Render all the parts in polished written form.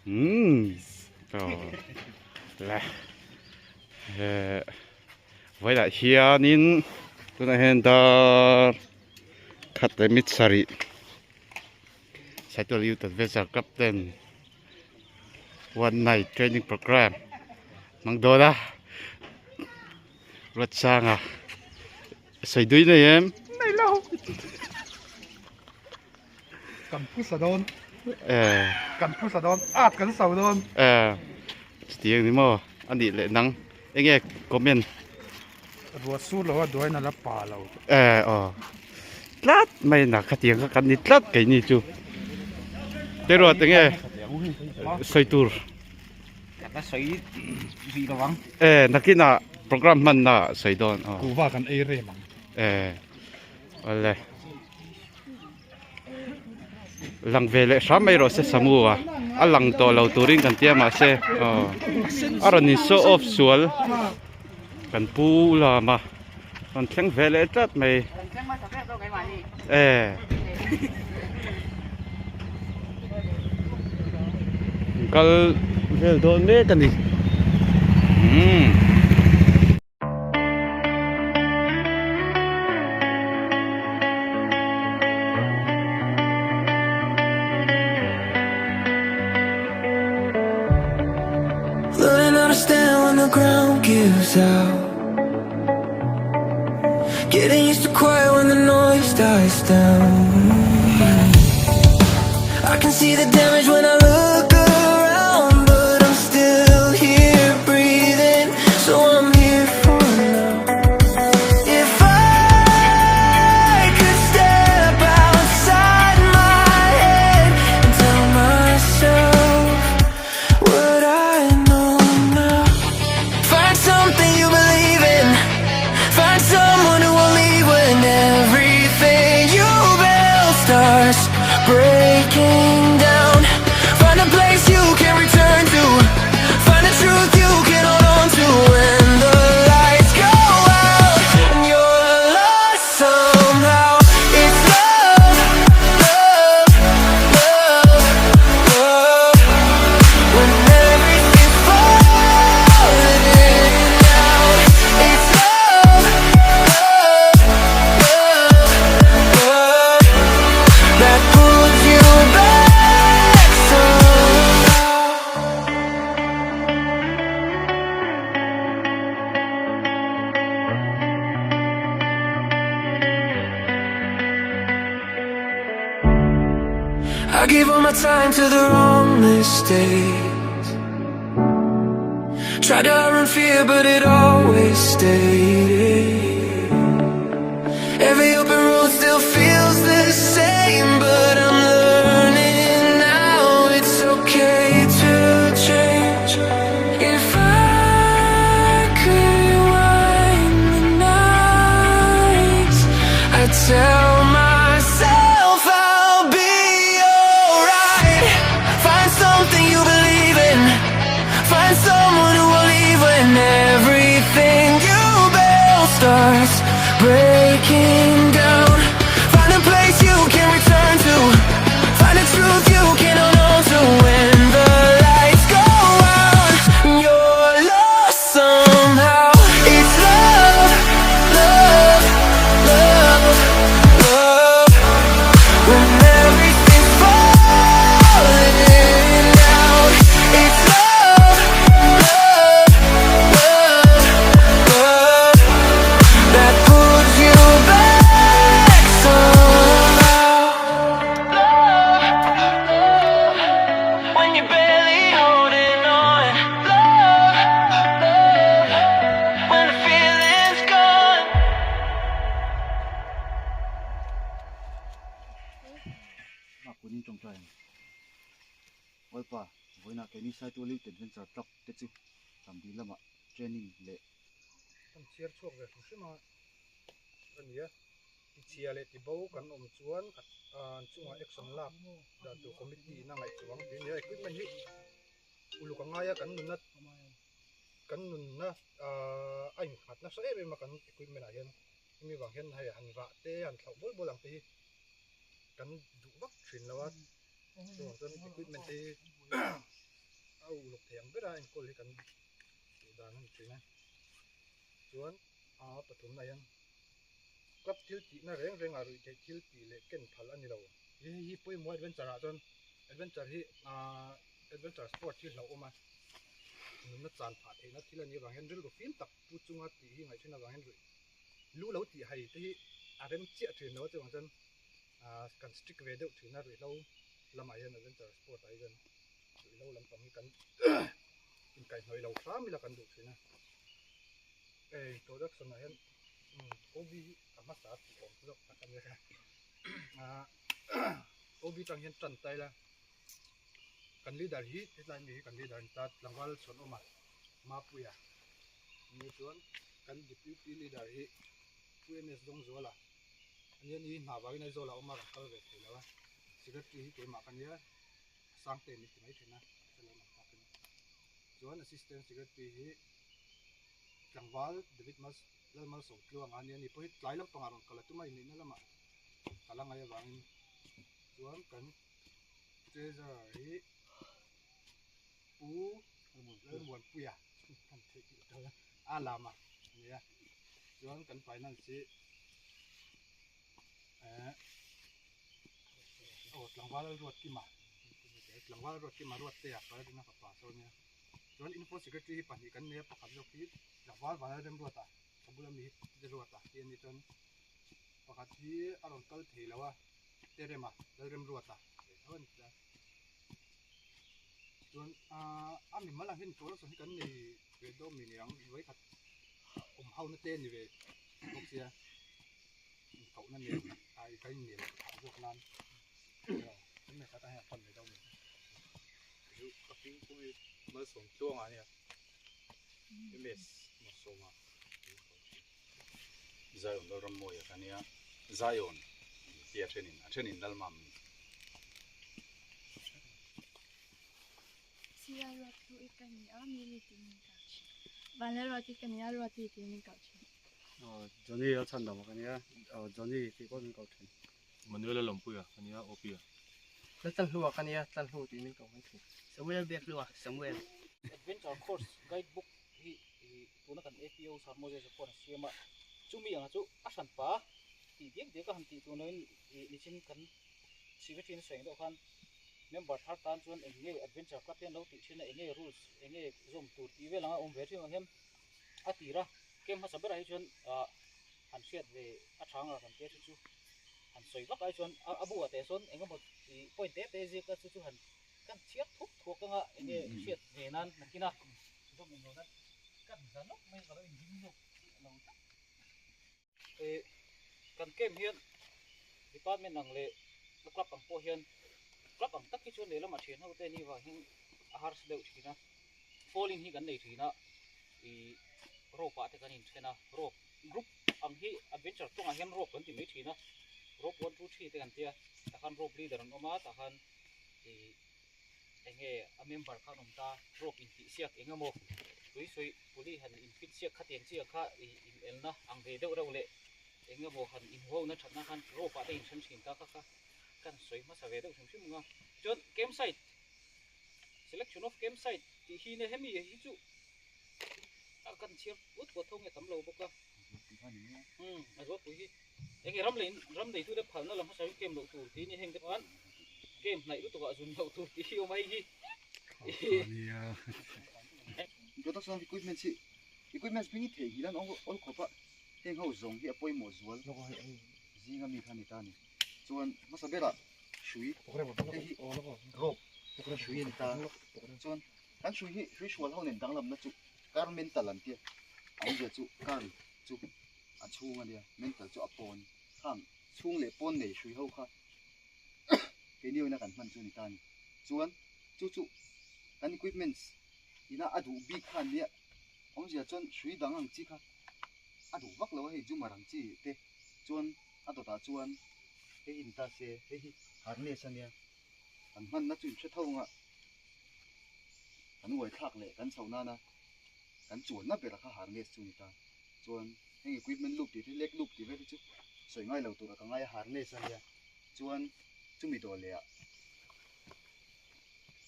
Umm le eh vawilah hianin tunah hian dar khat leh mit sarih Saitual Youth Adventure Club ten one night training programme hmang dawn a Ruatsanga sawi dui nei em? Nei lo. Kan phusa dawn. Eh. Kan phusa dawn. At kan so dawn. Eh. Chutiang ni maw? A nih leh nang. Enge comment? Ruah sur lo a duain a la pa lo. Eh aw. Tlat mai na khatiang kha kan ni tlat keini chu. Te ruat enge sawi tur. Ka sawi rih lo ang. Eh nakinah program hmanna sawi dawn aw. Kuhva kan ei rem ang. Eh. Awle. Lang ve leh hram mai rawh se Samu a a lang tawh lo turin kan tia mahse aw a rawn in show off sual kan pu lam a rawn thleng ve leh tlat mai e kal vel dawn mek a ni umm. Awlpa, vawiinah keini Saitual Youth Adventure Club te chu Ramdil lamah training leh. Kan chhiar chhuak ve hrim hrim a a ni a, tichhia leh tibo kan awm chuan an chungah action lak dan tur committee in a ngaihtuah ang tih a ni a, equipment hi uluk a ngai a kan nunna kan nunna a innghat nasa em em a kan equipment ah hian hemi vang hian hei han rah te han thlauh bawl bawl ang te hi kan duh vak thin lo a chuvang chuan equipment te hi. A uluk thei ang bera enkawl hi kan duh dan a ni thin a. Chuan a pathumna hian club thil tihna reng rengah ruih theih thil tih leh ken phal a ni lo. Hei hi pawimawh adventure ah chuan adventure hi ahh adventure sport hi hlauhawm a, nunna chan phah theihna thil a nih avang hian rilru fim tak pu chunga tih hi ngaih thin avang hian ruih lu lo tih hai te hi a rem chiah thin lo a chuvang chuan ahh kan strict ve deuh thin a ruihhlo lamah hian adventure sport ah hi chuan ruihhlo lampang hi kan inkaihhnawih lo hram ila kan duh thin a hei introduction ah hian OB hi a hmasa a tih awm zawk tak a nia ahh OB tang hian tan ta ila kan leader hi hetlai mi hi kan leader a ni ta tlangval chhuanawma Mapuia ni chuan kan deputy leader hi Pu MS Dawngzuala ania ni hna vangin Aizawl ah awm a rawn kal ve thei lo a secretary hi keimah ka nia Sangte min ti mai thin a hre lo ang takin chuan assistant secretary hi tlangval David Mas Lalmalsawm Tluanga ania ni pawh hi tlai lampangah rawn kal a tum a inneihna lamah kal a ngaih avangin chuan kan treasurer hi Pu Lalmuanpuia kan theih tih tal a lam a nia chuan kan finance hi eh aw tlangval Ruatkima tlangval Ruatkima Ruattea Paradina fapa saw nia chuan info secretary hi pahnih kan nei a pakhat zawk hi tlangval Vanlalremruata ka bula mi hi Ruata tih a ni chuan pakhat hi a rawn kal thei lo a Terema Lalremruata ve tho a ni ta. Chuan ahh a mimal ang hian introduction hi kan nei ve dawn mi niang vawikhat awm ho na te a ni ve bawk sia inkohna nen a kan inel phah zawk nan kan nei khat a hei a fan ve dawn mi. Chu ka hming pawh hi Malsawm Tluanga a nia MS Malsawma. Zion Lalrammawia ka nia Zion tih a thenin a thenin Lalmam. Sia ruat thu i ka ni a, Mimi tih min kau thin. Vanlal ruat i ka ni a, Ruati tih min kau thin. Johnny a chhan dam ka nia, Johnny tih pawh min kau thin. Manuel a lawmpuia ka nia, Opia. Laltlanhlua ka nia, Tlanhlu tih min kau mai thin. Samuel Biakhlua, Samuel. Adventure Course Guide Book hi tuna kan APO Sir Moses a pawh an siam a, chumi anga chu a hranpa tih diak diak a han tih tur loin nichin kan Secretary-in a sawi ang deuh khan member thar tan chuan eng nge adventure club hian lo tih thin a, eng nge rules, eng nge zawm tur tih vel anga awm ve thin ang hian a tir a, camp hmasa berah hi chuan ah han hriat ve a tha anga kan tia chu chu han sawi vak ai chuan a bu ah teh sawn eng emaw ih point te te ziak a chu chu han kan chhiar thuak thuak anga eng nge hriat ve nan nakin a zawm eng lo nan kan za lawk mai ka lo inring zawk chiah lo tlat. Ih kan camp hian department ang leh a club ang pawh hian club ang tak hi chuan lehlamah thian ho te ni vang hian a harsa deuh thin a falling hi kan nei thin a ih rope ah te kan inthen a rope group ang hi adventure tawngah hian rope kan ti mai thin a rope one two three te kan tia tah khan rope leader an awm a tah khan ih eng nge a member kha an awm ta rope intih siak eng emaw tui suih puli han infit siak kha tiang chiah kha ih inelna ang ve deuh reuh leh eng emaw han inhuauna thatna khan rope ah te inhren thin ta kha kha kan sawi hmasa ve deuh hrim hrim ang a chuan campsite selection of campsite tih hi nge hemi hi chu a kan chhiar puat puat tho nge tam lo bawk a umm a zualpui hi eng nge ram lei ram neitu te phalna lam hmasa hi camp loh tur tih a ni heng te khan camp hnaih lutuk ah zun loh tur tih hi awm a hei hi Introduction of equipment hi equipment hming hi thei hi lan awl khawp a heng ho zawng hi a pawimawh zual zinga mi kha a ni ta a ni chuan hmasa berah hrui hei hi rope hrui a ni ta chuan kan hrui hi hrui hrual ho nen danglamna chu kar mental an tia a awmzia chu kar chu a chhung a nia mental chu a pawn khang chhung leh pawn nei hrui ho kha keini awina kan hman chu a ni ta a ni chuan chu chu kan equipments ina a duh bik kha an nia awmzia chuan hrui dang ang chi kha a duh vak lo a hei jumar ang chi te chuan a dawtah chuan hei hi ni ta se hei hi harness a nia kan hmanna chu in hre tho ang a kan uai thlak leh kan chhoh nana kan chuanna ber kha harness chu a ni ta chuan heng equipment loop tih te leg loop tih vel hi chu sawi ngai lo tura ka ngai a harness a nia chuan chumi dawh leh ah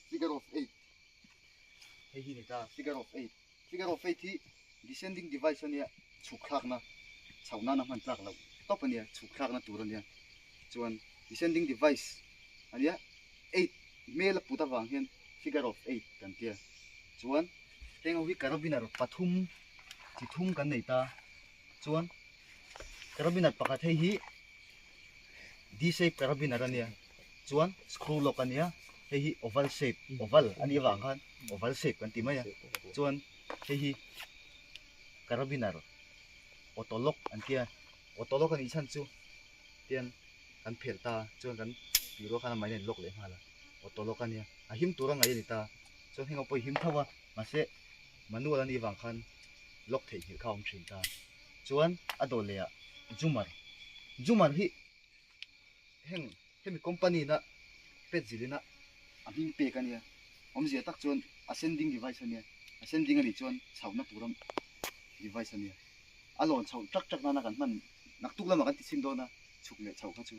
figure of eight. Hei hi ni ta figure of eight. Figure of eight hi descending device a nia, chhuk thlakna chhoh nana hman tlak loh tawp a nia, chhuk thlakna tur a nia. Chuan descending device a nia, eight hmel a put avang hian figure of eight kan tia. Chuan heng ho hi carabiner pathum chi thum kan nei ta. Chuan carabiner pakhat hei hi D shape carabiner a nia, chuan screw lock a nia, hei hi oval shape, oval a nih avang khan oval shape kan ti mai a, chuan hei hi carabiner auto lock an tia, auto lock a nih chhan chu tian kan phelh ta chuan kan tih rual khan a mahni a in lock leh nghal a, auto lock a nia, a him tur a ngaih a ni ta, chuan heng ho pawh i him tho a, mahse manual a nih avang khan lock theihnghilh kha a awm thin ta. Chuan a dawh leh ah Jumar, Jumar hi heng hemi company na pet zilin a a hming pek a nia, awmzia tak chuan ascending device a nia, ascending a nih chuan chhohna tura device a nia, a lawn chhoh tak tak nana kan hman naktuk lamah kan ti chhin dawn a chhuk leh chhoh kha chu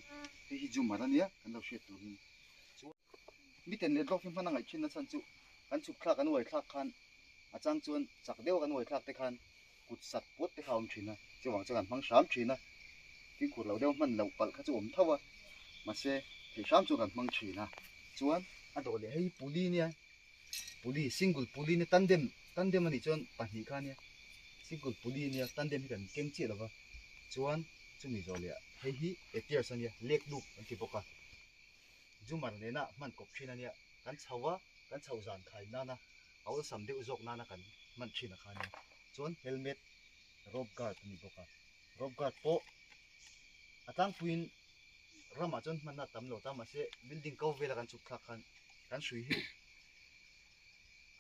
hei hi Jumar a nia kan lo hriat turin chuan miten leh drop hi hman a ngaih thin na chhan chu kan chhuk thlak kan uai thlak khan a chang chuan chak deuh a kan uai thlak te khan kut sat puat te kha a awm thin a, chuvang chuan an hmang hram thin a, fimkhur lo deuh hman loh palh kha chu awm tho a, mahse thei hram chuan kan hmang thin a, chuan a dawh leh hei puli nia, puli single puli nia tandem tandem a nih chuan pahnih kha nia single puli nia tandem hi kan keng chiah lo va, chuan chumi zawh leh ah hei hi etiers a nia lek loop an ti bawk a, jumar nena hman kawp thin a nia, kan chho a kan chho zan khai nana a awlsam deuh zawk nana kan hman thin a kha nia. Chuan helmet rope guard a ni bawk a, rope guard pawh a tlangpuiin ramah chuan hmanna a tam lo ta mahse building ko vela kan chhuk thlak khan kan hrui hi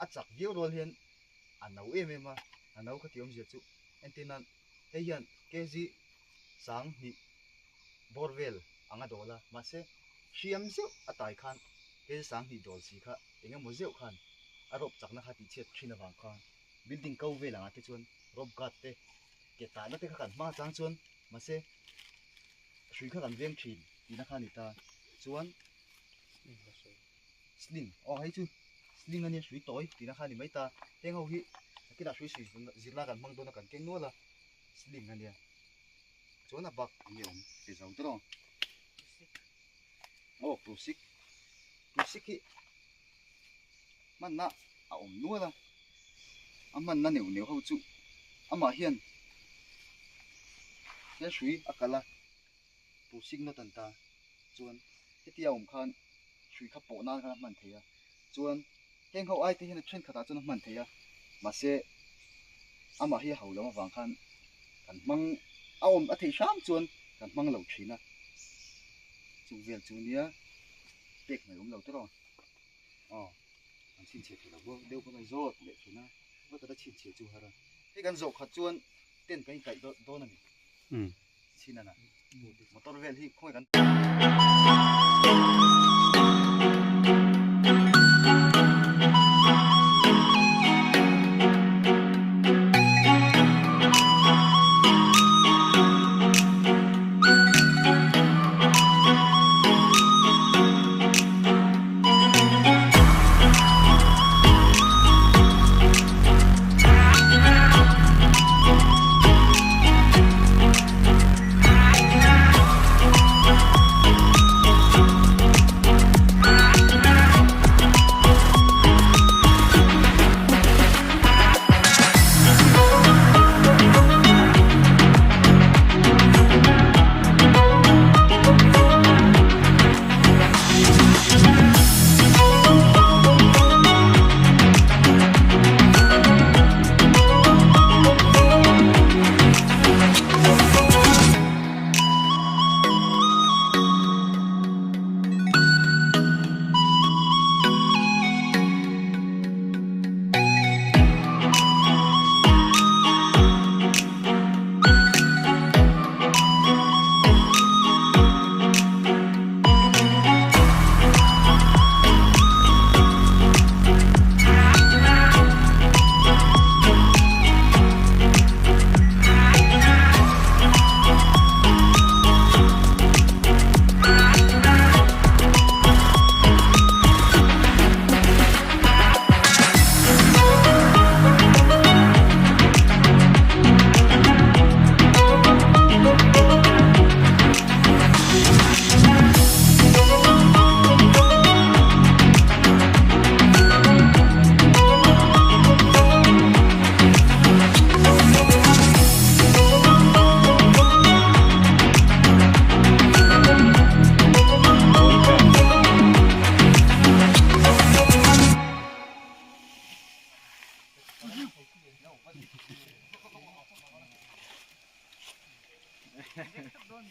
a chak viau rual hian a no em em a, a no kha tih awmzia chu entir nan hei hian kg 2000 bawr vel ang a dawl a mahse hriam zeuh a tai khan kg 2000 dawl si kha eng emaw zeuh khan a rope chakna kha tihchhiat thin avang khan. Building ko vel angah te chuan rope guard te ke tahna te kha kan hma chang chuan mahse hrui kha kan veng thin tihna kha a ni ta chuan sling aw hei chu sling ania hrui tawi tihna kha a ni mai ta heng ho hi nakinah hrui sui zirna kan hmang dawn a kan keng nual a sling ania chuan a bak enge awm ti zo te rawh aw prusik prusik hi hmanna a awm nual a, a hmanna neuh neuh ho chu amah hian he hrui a kalh a, prusik nawt an ta chuan hetia a awm khan hrui kha pawh nan khan a hman thei a, chuan heng ho ai te hian a thenkhatah chuan a hman thei a, mahse amah hi a ho lam avang khan kan hmang a awm a theih hram chuan kan hmang lo thin a, chu vel chu nia pek hmai awm lo tawh. Aw an chhinchhiah thei lo bawk deuh bawk a zawt leh thin a vawt a chhinchhiah chu har a. Hei kan zawh khat chuan tent kan inkaih dawn a ni. Chhin a na. Motor vel hi khawnge kan.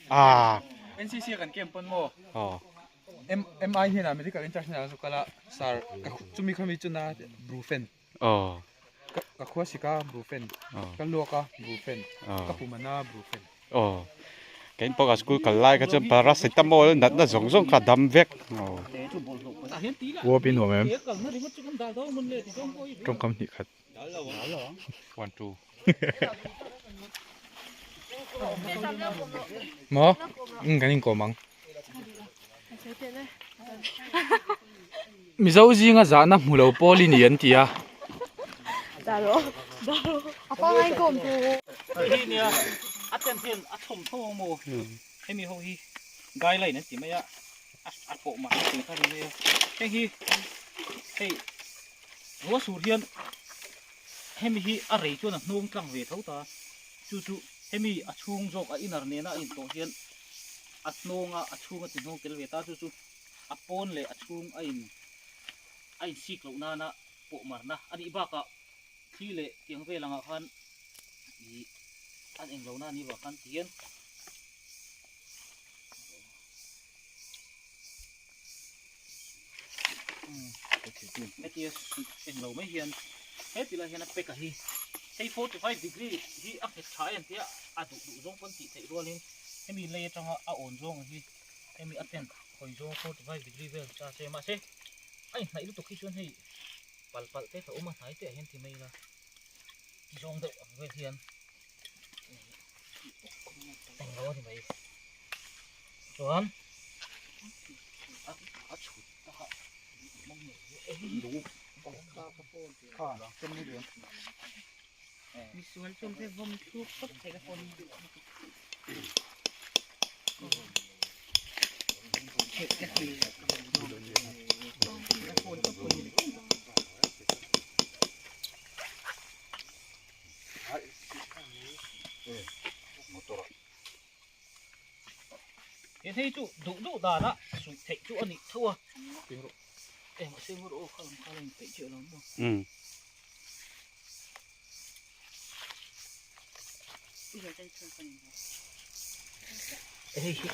Ah. NCC a kan camp pawn maw? Aw. M MI hnenah medical in charge hnenah zu kal a sir ka chumi khami chu na brufen. Aw. Ka ka khua sika brufen. Aw. Ka luak a brufen. Aw. Ka pum ana brufen. Aw. Kein pawh ka school kal lai kha chuan paracetamol natna zawng zawng kha a dam vek. Aw. Uap i nuam em? Tawngkam hnih khat. 1 2 Maw? Umm kan inkawm ang. Mizo zinga zahna hmu lo pawl i ni an ti a. Ruah sur hian hemi hi a rei chuan a hnawng tlang ve tho ta, chu chu hemi a chhung zawk a inner nena a intawh hian a hnawng a, a chhung a ti hnawng tel ve ta, chu chu a pawn leh a chhung a in a insik loh nana pawh marna a nih bakah thli leh tiang vel angah khan ih an englo na a nih vang khan ti hian. Hetia englo mai hian heti lai hian a pack a hi hei 45 degree hi a nghet tha em tia a duh duh zawng pawn tih theih rualin hemi lei atanga a awn zawng hi hemi a tent hawi zawng 45 degree vel cha che mahse a inhnaih lutuk hi chuan hei pal palh te a awm a hnai te ah hian ti mai ila ti zawng deuh ang vel hian englo a ni mai chuan a chhut tak a He thei chu duh duh dana suih theih chu a nih tho a. Eng a seng rawh aw kha lam kha la inpeih chiah lo maw. Um. Hei hi.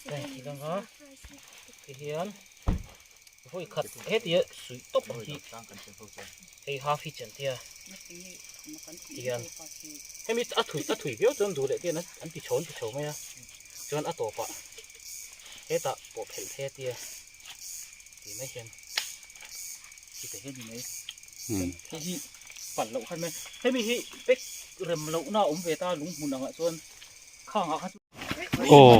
Hei hi lang a. Ti hian vawi khat hetia suih tawp ang hi hei half hi chen tia ti hian hemi a thui a thui viau chuan duh leh te hian an ti chho an ti chho mai a chuan a tawpah hetah pawh phelh the tia ti mai hian ti ta hian ni mai hei hi palh loh khan mai hemi hi pack rem lohna a awm ve ta lung hmun angah chuan khangah kha chu. Aw.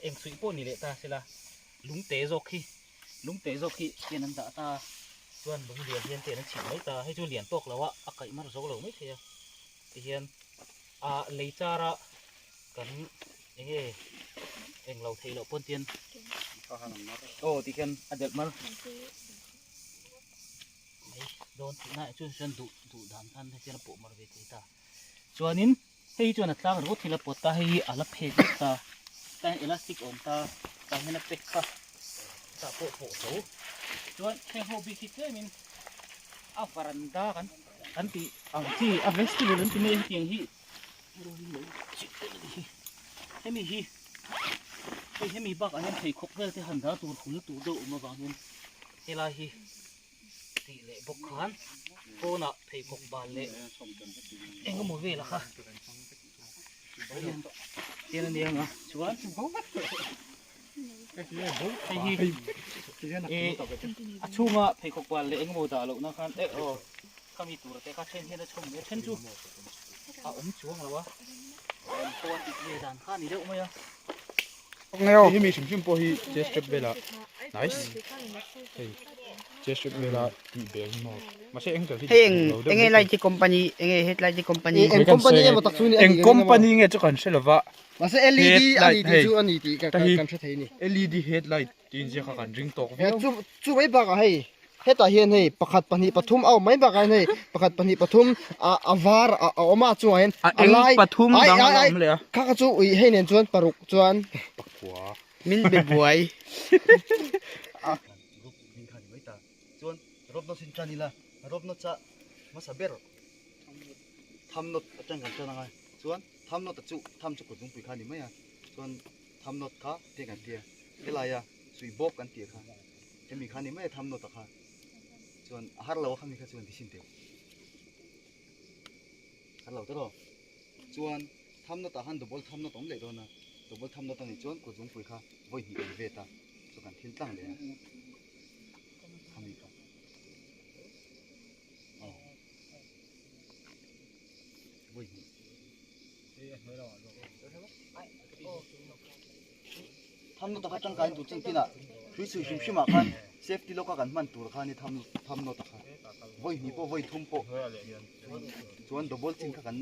Eng suih pawh ni leh ta sela lungte zawk hi lungte zawk hi hian an dah ta chuan lung lian hian te an chhit mai ta hei chu lian tawk lo a a kaih mar zo lo mai thei a tihian a lei char a kan eng nge eng lo theih loh pawn tian aw ti hian a delh mar mai dawn tih na chuan chuan duh duh dan khan hei hian a pawh mar ve thei ta chuanin hei hi chuan a tlang ringawt thil a pawt ta hei hi a la phek vek ta tah hian elastic a awm ta tah hian a pack kha tah pawh pawh tho chuan heng ho bik hi tlemin a varanda kan kan tih ang chi a vestibule an ti mai a hetiang hi. Hemi hi hei hemi bakah hian pheikhawk vel te han dah tur hul tur deuh awm avang hian helai hi tih leh bawk khan pawnah pheikhawk bal leh eng emaw vel a kha tian a nia ang a chuan hei hi a chhunga pheikhawk bal leh eng emaw dah lohna khan eh aw. Khami tur te kha then hian a chhawm mai a, then chu a awm chuang lo a, an pawn tih ve dan kha a ni deuh mai a. Hei mi hrim hrim pawh hi chest strap vela nice hei chest strap vela tih bel hi maw mahse angle hi Hei eng enge light hi company enge headlight hi company Eng company emaw tak chu ni eng company nge chu kan hre lova mahse LED a ni tih chu a ni tih kan hre thei a ni LED headlight tih inziak kha kan ring tawk viau chu chu mai bakah hei Hetah hian hei pakhat pahnih pathum a awm mai bakah hian hei pakhat pahnih pathum a a var a a awm a chungah hian A a eng lai pathum ai dang ai a ai awm leh a. kha kha chu ui hei nen chuan paruk chuan Pakua. Min be buai. Group hming kha ni mai ta. Chuan rope knot in tan ila, rope knot ah hmasa ber thumb knot atang kan tan anga chuan thumb knot a chu thumb chu kut zungpui kha ni mai a, chuan thumb knot kha te kan tia helai a sui bawk kan tih kha hemi kha ni mai a thumb knot a kha chuan a har lo a khami kha chuan ti sin teh har lo tawh chuan thumb knot ah khan double thumb knot a awm leh dawn a double thumb knot a nih chuan kut zungpui kha vawi hnih kan vet a chu kan thil tlang leh a khami kha aw vawi hnih thumb knot a kha tangkai tur cheng tinah hrui chhui hrim hrim ah khan safety lock a kan hman tur kha ni thumb thumb knot a kha vawi hnih pawh vawi thum pawh chuan double chin kha kan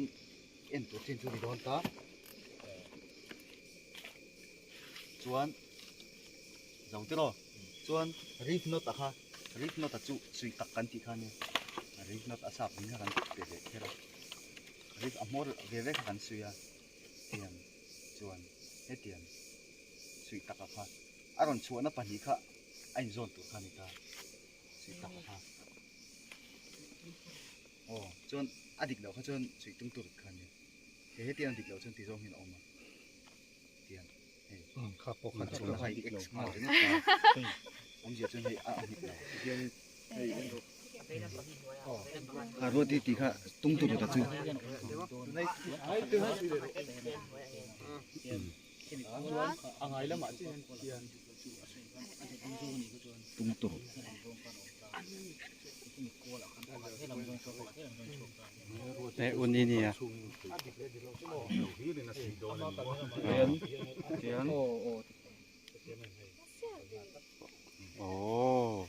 en tur chin chu ni dawn ta chuan zo te rawh chuan rip knot a kha rip knot a chu sui tak kan tih kha ania rip knot a sap hming kha kan pe ve kher a rip a hmawr ve ve kha kan sui a tiang chuan hetiang sui tak a kha a rawn chhuahna pahnih kha a inzawn tur kha a ni ta sui tak a kha aw chuan a dik loh kha chuan sui tum tur kha a nia he hetiang dik loh chuan ti zawng hian a awm a tiang hei kha pawh kha chuan hei x nghal ringawt ta awmzia chuan hei a hnit lo hei kha ruati tih kha tung tur ta chu tung tur e un i nia oh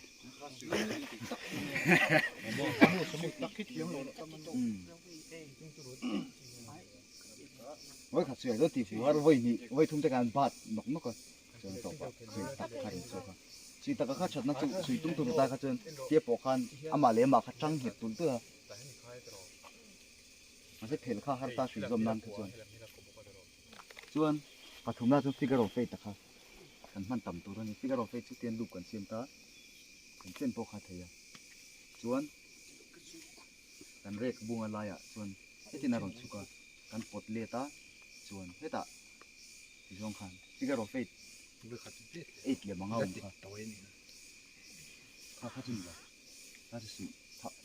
voi khat suai lo ti fu har voi ni voi thum te kan bat nok nok a chuan tawp ah sui tak kha in chhuak a sui tak a kha thatna chu sui tum tum ta kha chuan tia pawh khan amah leh amah kha tang nghet tul tul a mahse phel kha har ta sui zawm nan kha chuan chuan pathumna chuan figure of eight a kha kan hman tam tur a ni figure of eight chu tian loop kan siam ta kan chen pawh kha thei a chuan kan rek bunga laiah chuan hetin a rawn chhuk a kan pawt let a chuan hetah tizawng khan figure of eight eight leh manga awm kha kha kha chu ni lo kha chu suih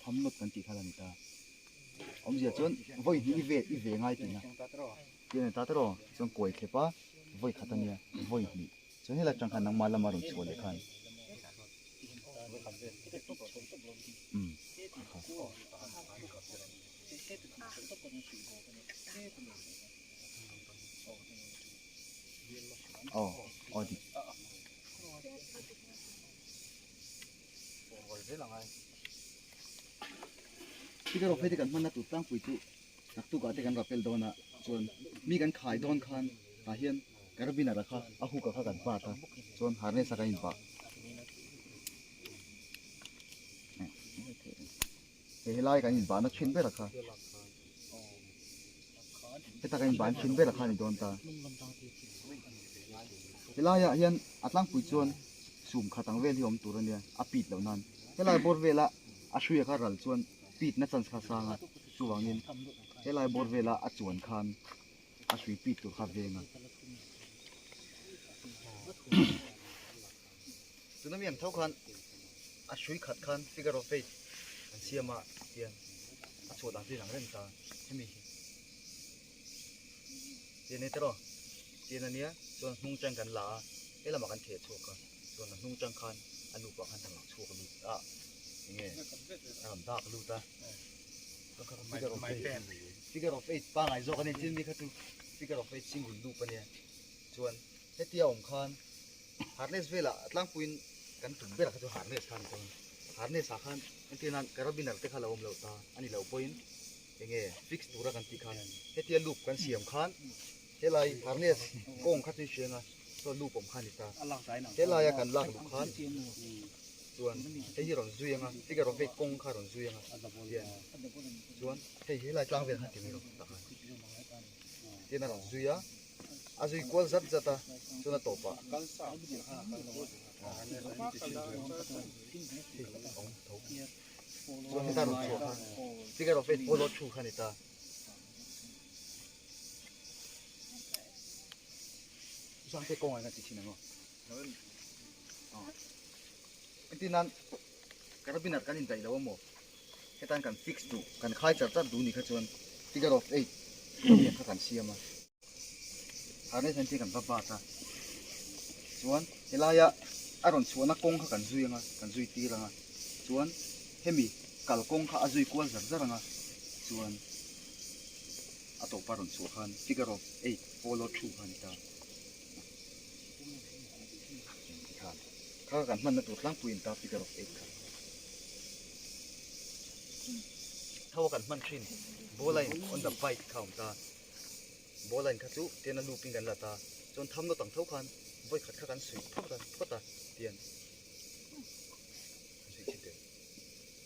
tham nawt kan tih kha la ni ta awmzia chuan vawi hnih i ve i ve ngai tihna tih a ni ta tawh chuan kawi thlep a vawi khat ania vawi hnih chuan helai atang khan nangmah lama rawn chhuah leh khan umm kha. Aw aw dik. Figure of eight kan hmanna tur tlangpui chu naktukah te kan rappel dawn a chuan mi kan khai dawn khan tah hian carabiner a kha a hook a kha kan bat a chuan harness a kan inbah Hei helai kan inbahna thin ber a kha heta kan inbahna thin ber a kha a ni dawn ta helaiah hian a tlangpui chuan sum khat ang vel hi awm tur a nia a pit loh nan helai bawr vela a hruia kha ral chuan pit na chance kha a sang a chuvangin helai bawr vela a chuan khan a hrui pit tur kha a veng a. Tuna mi ang tho khan a hrui khat khan figure of eight an siam a tian a chhuah dan chu inang reng ta hemi hi tian e tiraw tian ania chuan hnung tang kan la a helamah kan theh chhuak a chuan a hnung tang khan a nupa khan a rawn chhuak lut a enge a rawn dak lut a figure of eight figure of eight pangai zawk ania chin mi kha chu figure of eight single loop ania chuan hetia awm khan. Harness velah tlangpuiin kan tum berah kha chu harness kha a ni dawn. Harness ah khan entir nan carabiner te kha lo awm loh ta a ni loh pawhin enge fix tura kan tih khan hetia loop kan siam khan helai harness kawng kha chu i hriang a chuan loop awm kha a ni ta. Helaia kan lak luh khan chuan hei hi rawn zui ang a figure of eight kawng kha rawn zui ang a tian chuan hei helai tlang vel khan ti mai rawh tah khan tian a rawn zui a. A zui kual zat zat a, chuan a tawpah chuan heta rawn chhuah kha figure of eight follow through kha a ni ta. Zangte kawngah hian a ti thin ang aw. Engtin nan carabiner kan indaih lo amaw hetan kan fix duh kan khai char char duh ni kha chuan figure of eight lian kha kan siam a harness hian thil kan va bat a chuan helaia a rawn chhuahna kawng kha kan zui anga kan zui tir anga chuan hemi kalkawng kha a zui kual zar zar anga chuan a tawpa rawn chhuah khan figure of eight follow through kha a ni ta. Kha kan hmanna tur tlangpui in ta figure of eight kha. Tho a kan hman thin ball line on the bike kha awm ta. Ball line kha chu tian a loop in kan la ta. Chuan tham nawt ang tho khan vawi khat kha kan suih phawt a phawt a tian kan suih chhin teh.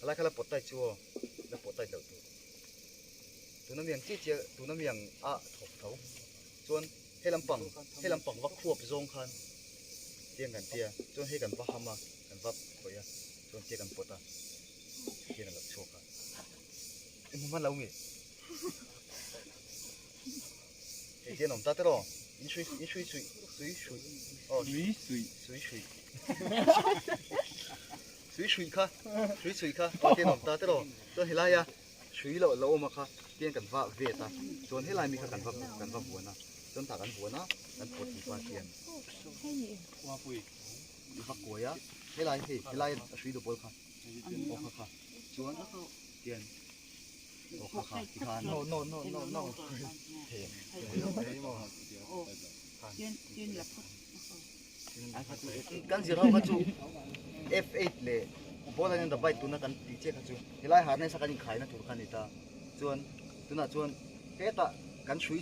A lai kha la pawt tight chu aw la pawt tight loh tur. Tuna mi ang chiah chiah tuna mi ang a thawk tho chuan He lampang he lampang va khuap zawng khan tiang kan tia chuan hei kan va ham a kan va khawih a chuan tia kan pawt a tiang a lo chhuak a i hmu hman lo nge hei tian awm ta tiraw in hrui in hrui suih sui hrui aw sui suih sui hrui sui hrui kha sui suih kha aw tian awm ta tiraw chuan helai a Hrui loh lo awm a kha tiang kan va vet a, chuan helai mi kha kan va kan va vuan a, chuan tah kan vuan a, kan pawt ni pa hian i va kuai a, helai hei helai a hrui duh pawl kha aw kha kha chuan tian aw kha kha ti khan no no no no no hei kan zir ho kha chu F8 leh ball a in the bike tuna kan tih chiah kha chu. Helai harness a kan inkhaina tur kha a ni ta. Chuan tunah chuan hetah kan hrui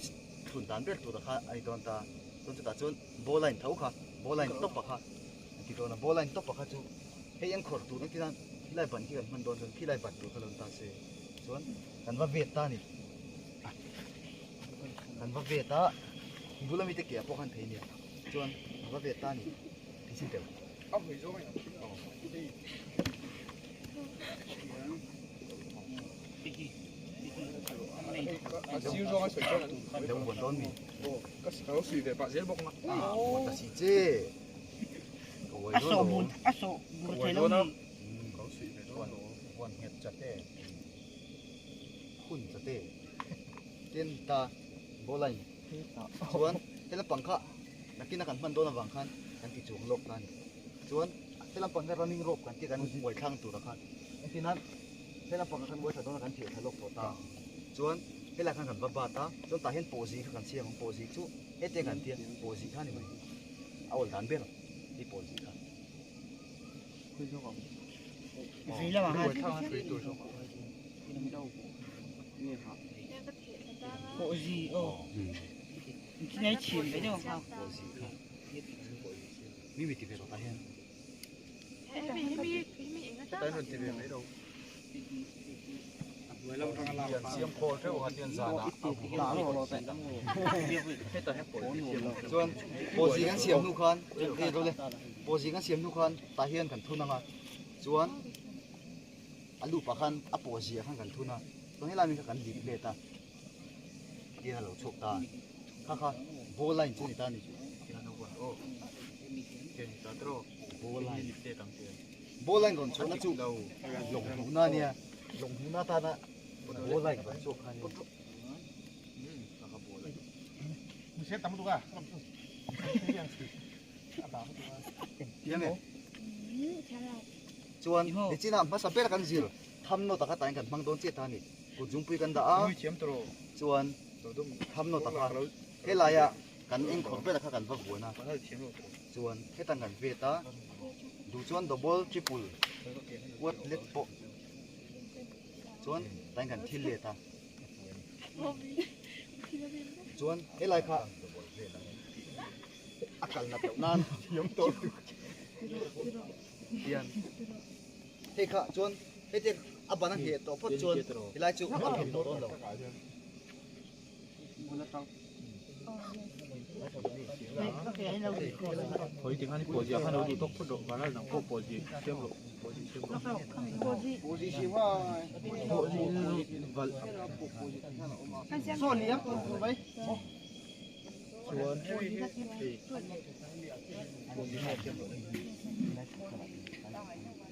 thlun dan ber tura kha a ni dawn ta. Chuan chutah chuan ball line tho kha, ball line tawp a kha an ti dawn a. Ball line tawp a kha chu hei an khawrh tur engtin a khilai ban khi kan hman dawn chuan khilai ban tur kha lo ni ta se. Chuan kan va vet ta a ni. Kan va vet a, bula mite ke ah pawh khan thei nia. Chuan kan va vet ta a ni. Thisen teuh. A hawi zawng a ni. A sir zawng a sawi chuan an lo buan dawn mi. Ka lo sawi ve pah zel bawk na. Ah, buan ta si che. Ka uai dawn lo. A sawh bur thei lo mi. Ka lo sawi ve dawn lo. Buan nghet chate. Hun chate. Tin ta bawlai. Chuan hela pang kha nakina kan hman dawn avang khan kan ti chuang lawk ta a ni. Chuan he lampang hian running rope kan tih kan uai thlang tura khan engtin nan he lampang ah khan uai thla dawn a kan theh thla lawk tawh ta. Chuan helai khan kan va bat a, chuan tah hian pawhzi kha kan siam ang, pawhzi chu hetiang kan tia pawhzi kha a ni mai, a awl dan ber hi pawhzi kha. Pawhzi aw chinai chhim ve deuh ang kha. Pawhzi kha. Mi mi ti ve rawh tah hian. Hetah hian rawn ti ve mai lo. An siam khawl theuh ang a tian zanah a Chuan pawzi kan siam hnu khan hei ro le pawzi kan siam hnu khan tah hian kan thun ang a chuan a lup ah khan a pawzi ah khan kan thun a chuan helai mi kha kan lip let a tian a lo chhuak ta kha kha ball line chu a ni ta a ni. Ball line ball line rawn chhuahna chu lawng hmuhna a nia lawng hmuhna atana ball line rawn chhuak kha a nia chuan nichina hmasa ber kan zir tham nawt ah kha tah hian kan hmang dawn chiah ta a ni kut zungpui kan dah a chuan tham nawt ah kha helaiah kan engkhawr ber kha kan va vuan a chuan hetan kan vet a duh chuan double triple quad let pawh chuan tain kan thil let a chuan helai kha a kal nat loh nan hian hei kha chuan heti a ban a ngheh tawh phawt chuan helai chu a nghet tawh dawn lo.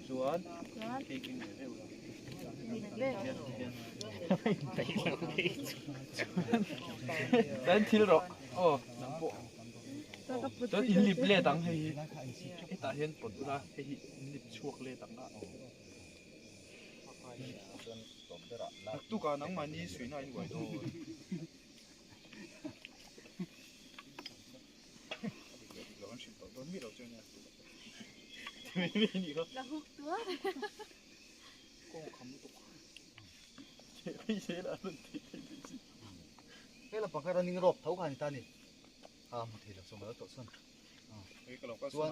Chuan thil rawh aw nang pawh chuan in lip let ang hei hi hetah hian pawt ula hei hi in lip chhuak let ang a naktukah nangmahni suihna a inbuai dawn. Hela pakhat a ning rawp tho kha a ni ta ni a hmu thei lo chuan ka lo tawh sawn chuan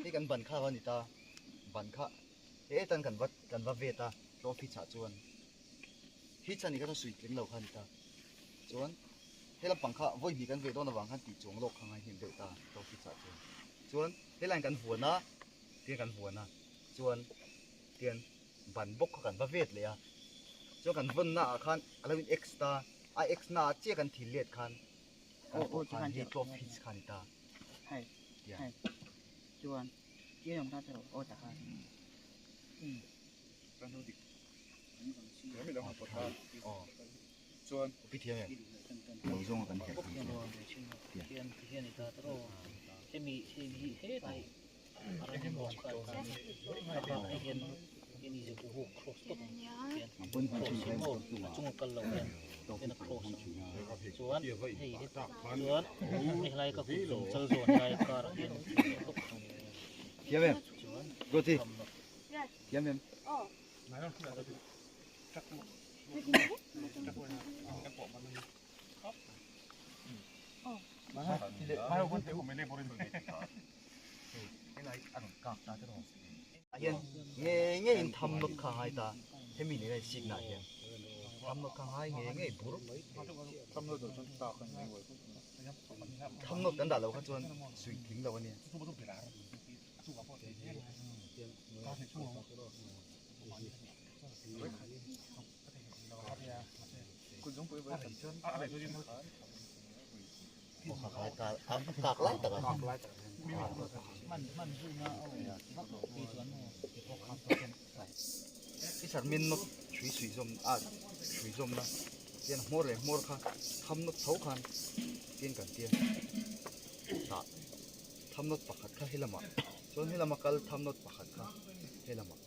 hei kan ban kha a ni ta ban kha hetan kan va kan va vet a trophy chah chuan hi chhan hi kha chuan sui tling lo kha a ni ta chuan he lampang kha vawi hnih kan ve dawn avang khan tih chuang lawk kha ngai hnem deuh ta trophy chah chuan chuan helaiah kan vuan a tiang kan vuan a chuan tian ban bawk kha kan va vet leh a chuan kan vawn na ah khan a lo in x ta a x na ah chiah kan thil let khan kan pawh khan hei tlawp hits kha a ni ta tiang chuan chuan pi thiam em lo zawng a kan herh thiam em Ruati thiam em hian ngei ngei in tham nawt kha ngai ta hemi nena in sik nah hian tham nawt kha ngai ngei ngei bur tham nawt kan dah loh kha chuan suih tling lo a nia. Kak lai tak a. I sarmin nawt hrui suih zawm a hrui zawm na tian hmawr leh hmawr kha tham nawt tho khan tian kan tia tah tham nawt pakhat kha helamah chuan helama kal tham nawt pakhat kha helamah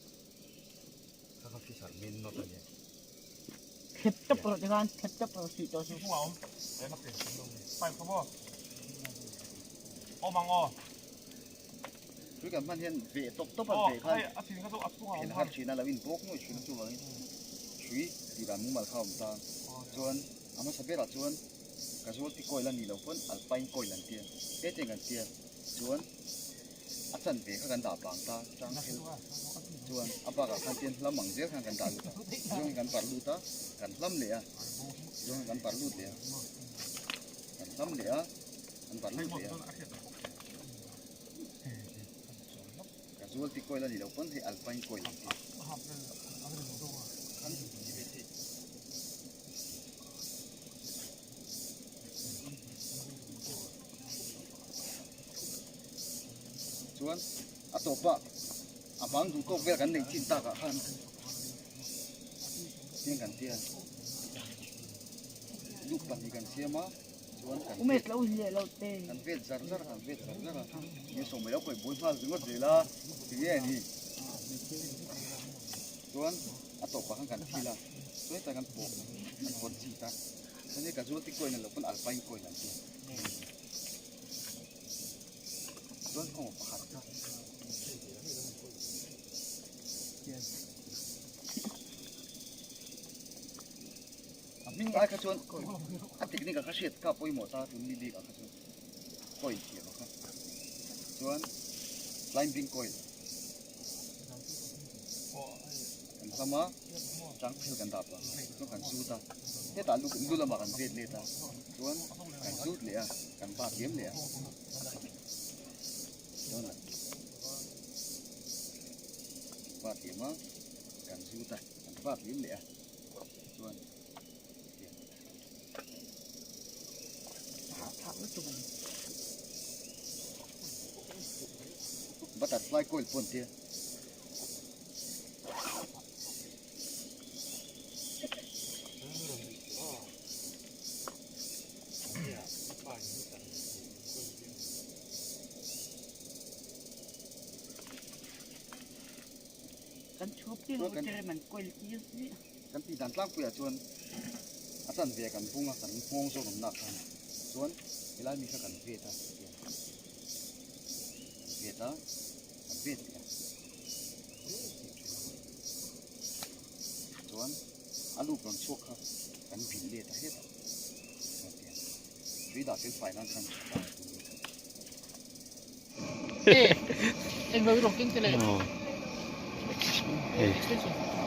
kha kha fisher main nawt a nia. Thlep tawp rawh tikhan thlep tawp rawh suih tawh suh. Tui kan hman hian veh tawp tawp a veh khan phen har thin a lo in bawk ngawih thin a chuvangin hrui tih dan mumal kha a awm ta chuan a hmasa berah chuan casualty coil a nih loh pawn alpine coil an tia hetiang kan tia chuan a chanve kha kan dah bang ta tang phel chuan a bakah khan tian hlam ang zel khan kan dah lut a zawng hi kan parh lut a kan hlam leh a zawng hi kan parh lut leh a kan hlam leh a kan parh lut leh a casualty coil a nih loh pawn hei alpine coil an ti. Chuan a tawpah a bang duh tawk vel kan neih chin takah khan tiang kan tia loop pahnih kan siam a chuan kan kan vet zar zar a kan vet zar zar a ni sawm mai lo pawh i buai nghal ringawt zel a tinge a ni chuan a tawpah khan kan thil a chuan hetah kan pawh kan pawt chit a chuan hei casualty coin a lo pawn alpine coin an tia. Chuan aw pakhat kha a hming ai kha chuan a technique ah kha hriat kha pawimawh ta tun mi bik ah kha chuan coin thiam ah kha chuan climbing coil kan hlam a. Chang phel kan dah pah chuan kan zut a, hetah lu lu lamah kan vet let a, chuan kan zut leh a, kan bat liam leh a. Chuan bat liam a, kan zut a, kan bat liam leh a, chuan Butterfly coil pawh an tia. Kan chhuak tir lo tere man coil tir si. Kan tih dan tlangpuiah chuan a chanve kan bung a, kan nghawng zawk awm nak khan chuan helai mi kha kan vet a, kan vet a, kan vet leh a. Chuan a lup rawn chhuak kha kan bilh let a hetah tui dah fel fai nan khan a dah a tum. Hei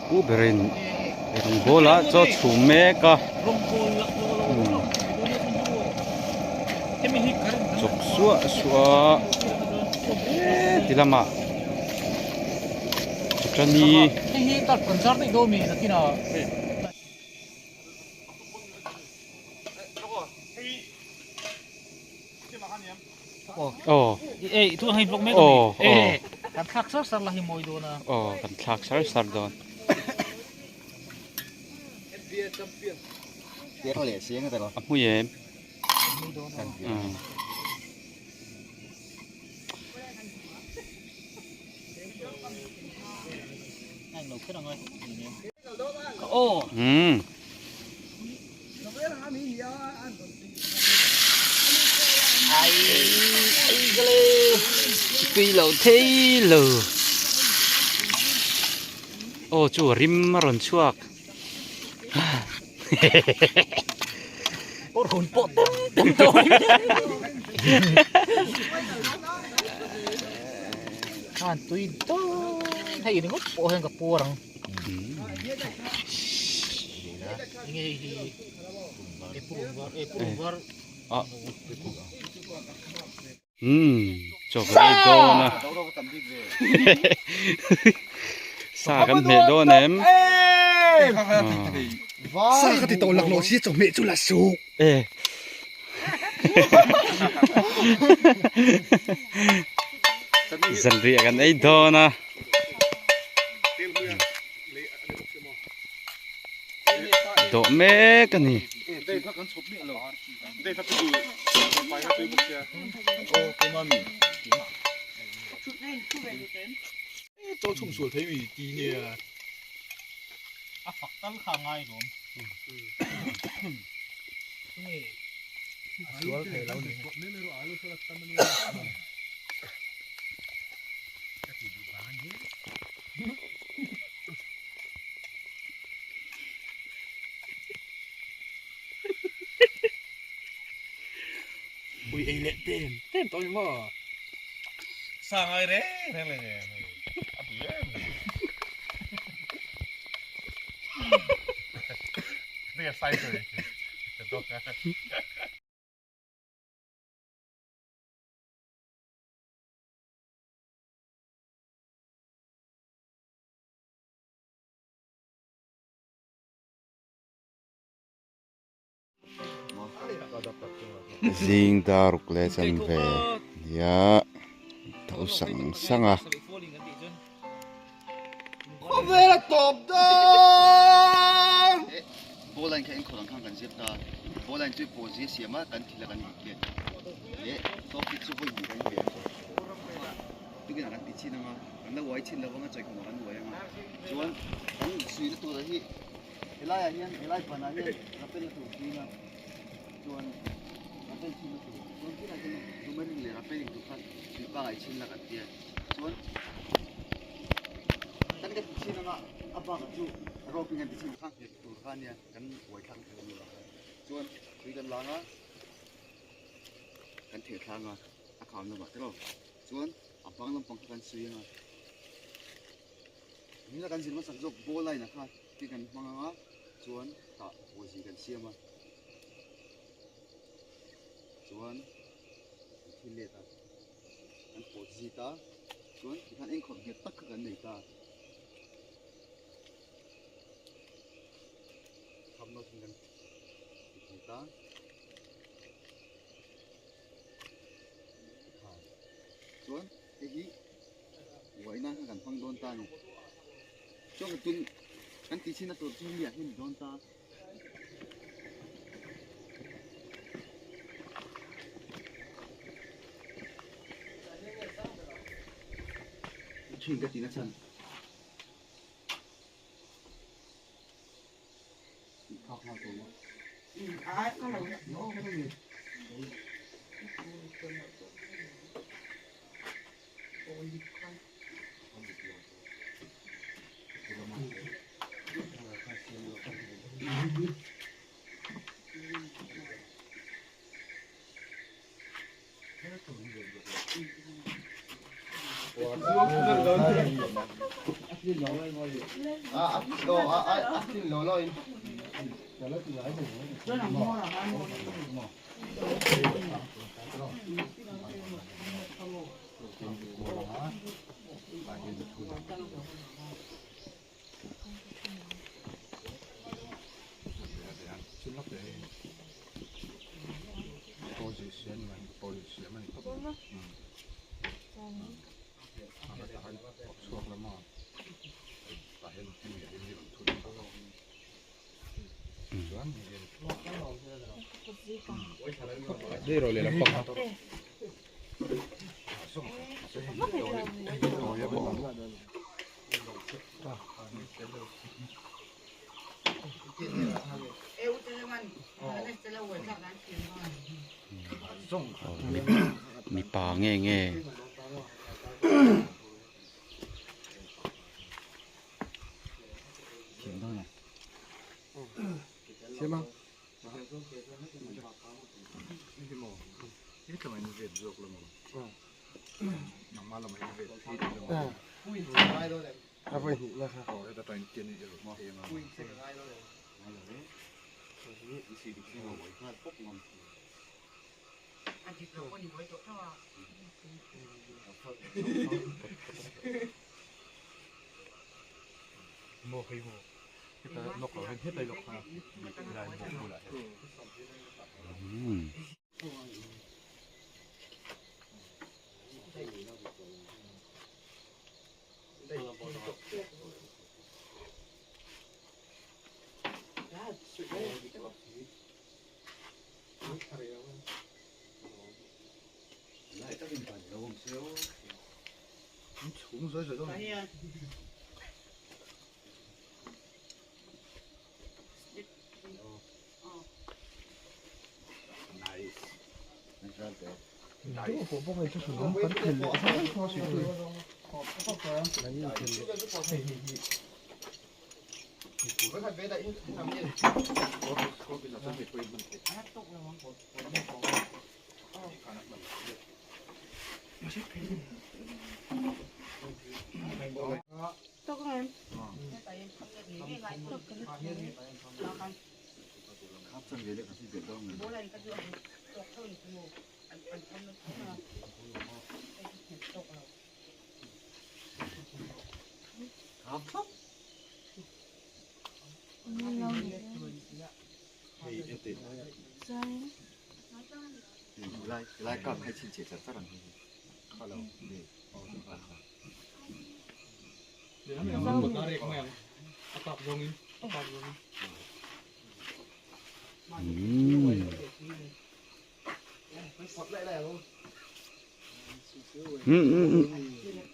pu berin rawngbawl ah chaw chhum mek a chawk suah suah a ti lamah chutani. Aw Ei thu hei block mek ani e kan thlak sar sar la hi mawi dawn a aw kan thlak sar sar dawn a hmui em aw Tui lo thei lo aw chu rim a rawn chhuak rawn pawh tem tem tawh khan tui dawn hei ringawt pawh hian ka puar ang. Umm chaw kan ei dawn a sa kan hmeh dawn em sa ka ti tawh lak loh si chaw hmeh chu la suh e zanriah kan ei dawn a. Dawh mek a ni. Ui ei leh tem tem tawh ni maw. Sa ngai reng reng le nge a tui em. Nge sai sawi. Zing daruk leh chanve nia tho sang sang a. Khawvel a tawp dawn! Ball line kha enkawl ang khan kan zep ta, ball line chu pawh zia siam a kan thil a kan input let leh topic chu vawi hnih kan inpe ang. Tukin ah kan ti chin ang a, kan la uai chin lo vang a chawikhum ah kan uai ang a, chuan kan suihna tur hi helai ah hian helai ban ah hian rapel na tur suih na chuan rapel chhin na tur chuan tunah hian lumerin leh rapel in tur khan suih pangai chhin la kan tia chuan kan ka ti chin ang a a bak ah chu rope in kan ti chin kha nghet tur kha ania kan uai thlang thei ani lo chuan tui kan lang a kan theh thlang a a kham lamah te lo chuan a bang lampang kha kan suih ang a. Nila kan zir hmasak zawk ball line ah khan. Khi kan hmang anga chuan tah pawzi kan siam a, chuan kan thil let a, kan pawt zit a, chuan tikhan engkhawp nghet tak kha kan nei ta. Thap nawt in kan ti thei ta. Chuan hei hi uai nan khan kan hmang dawn ta a ni. Chuan ka tun kan tih chhin na tur chu mi ah hian ni dawn ta. Thin ka tih na chhan. Phak nghal tur maw? Mipa nge nge.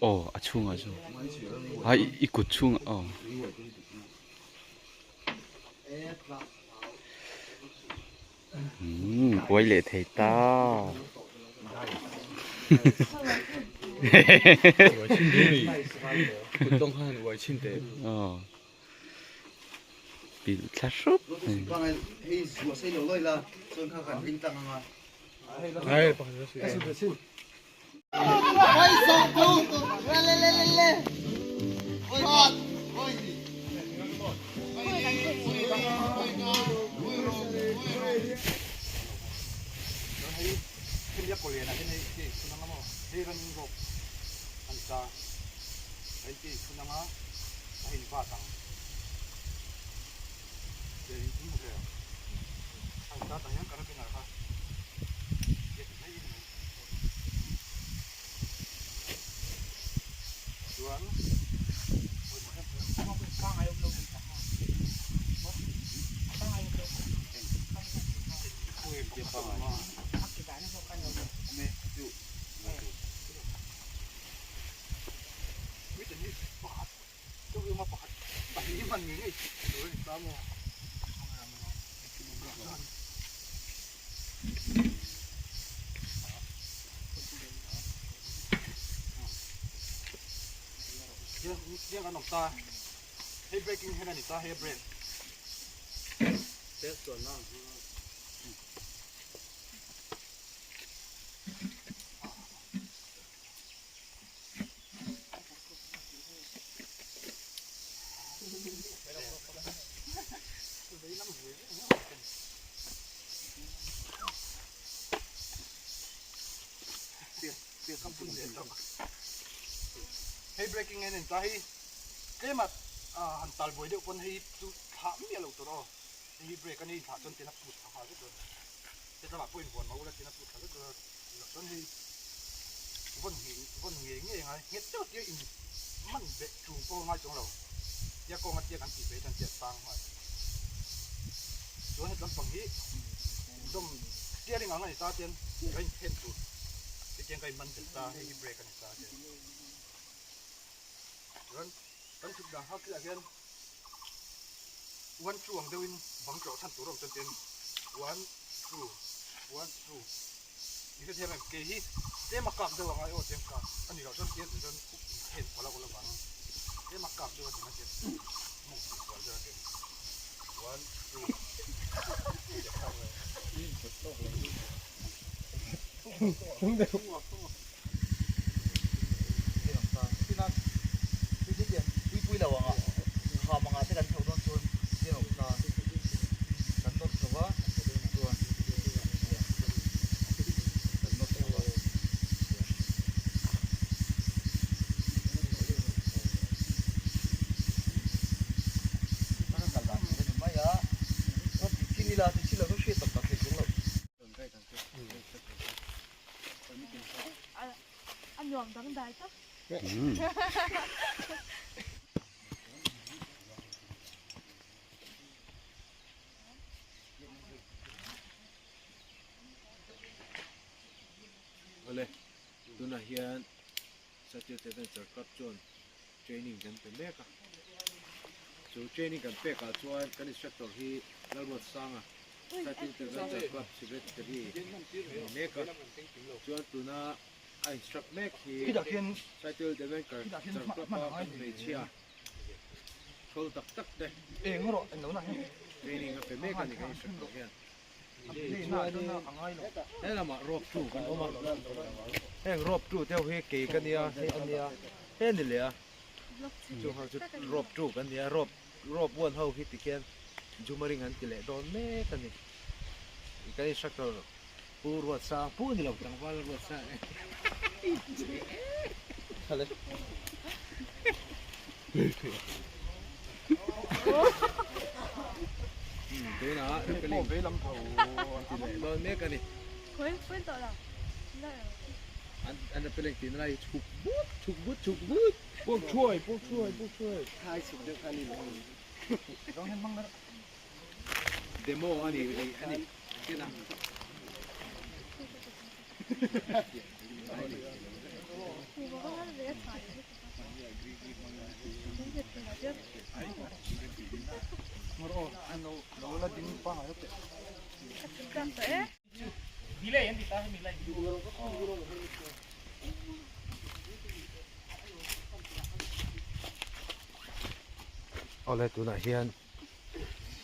Aw a chhungah chu hai i kut chhungah aw. Umm uai leh thei ta. Aw pilh thla hrup mai. Hei running rope a ni ta. A inti inthun anga a in vat ang. Tia in hmu hle ang. A in ta tah hian carabiner kha tia ti mai a ni mai. Chuan Hei breaking hian a ni ta hei a break. Hei breaking en en ta hi tlema han tal buai deuh pawn hei chu thlah miah loh tur aw hei hi break a ni thlah chuan tin a put thla nghal vek dawn hetlama pawh invuan mah ula tin a put thla vek dawn a chuan hei vawn ngei vawn ngei ngei a ngai nghet deuh tia in man beh tum pawh a ngai chuang lo tia kawnga tia kan tih ve chuan tia tang nghal chuan hetlam pang hi dawm steering ang a ni ta chuan ka inthen tur hetiang ka inman bet ta hei hi brake a ni ta chuan chuan kan chhuk dan hak chiah hian one two ang deuhin bang tlawh chhan tur a awm chuan chuan one two one two ni hrethiam em kei hi tlem a kak deuh a ngai aw tlem kak a ni loh chuan tia tih chuan inthen palh a awlh avangin tlem a kak deuh a ni mai chuan mawng tih kual deuh a chuan one two A nuam dangdai tak. Awle, tunah hian Satya Adventure Club chuan training kan pe mek a. Chu training kan pek ah chuan kan instructor hi Lalruatsanga Satya Adventure Club Secretary a ni mek a. Chuan tuna a instruct mek hi Satya Adventure Club a kan hmeichhia thawl tak tak te training a pe mek a ni kan instructor hian. Tichuanin he lamah rope tu kan awm a, heng rope tu deuh hi kei ka nia hei a nia he ni leh a, chung ho chu rope tu kan nia rope rope one ho hi tikhian jumaring an ti leh dawn mek a ni, kan instructor Pu Ruatsang pu ni lo tlangval Ruatsang e. Tunah repelling an ti leh dawn mek a ni. An repelling tihna lai hi chhuk but chhuk but chhuk but. Puak thuai puak thuai puak thuai. Demo a ni a ni ken a. Awle tunah hian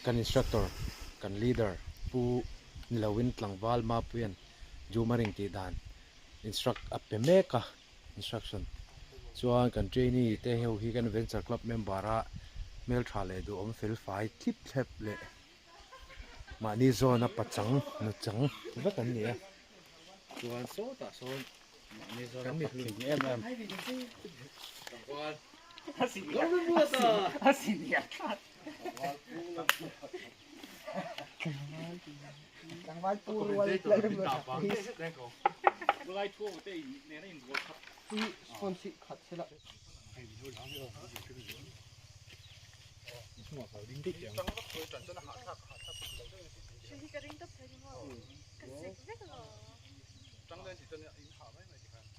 kan instructor kan leader pu niloin tlangval Mapuia'n Jumaring tih dan instruct a pe mek a instruction chuan kan trainee te ho hi kan adventure club member a hmeltha leh duhawm fel fai thlip thlep leh mahni zawn a pachang nachang vek an ni a chuan sawtah sawn. Mahni zawna patling em em.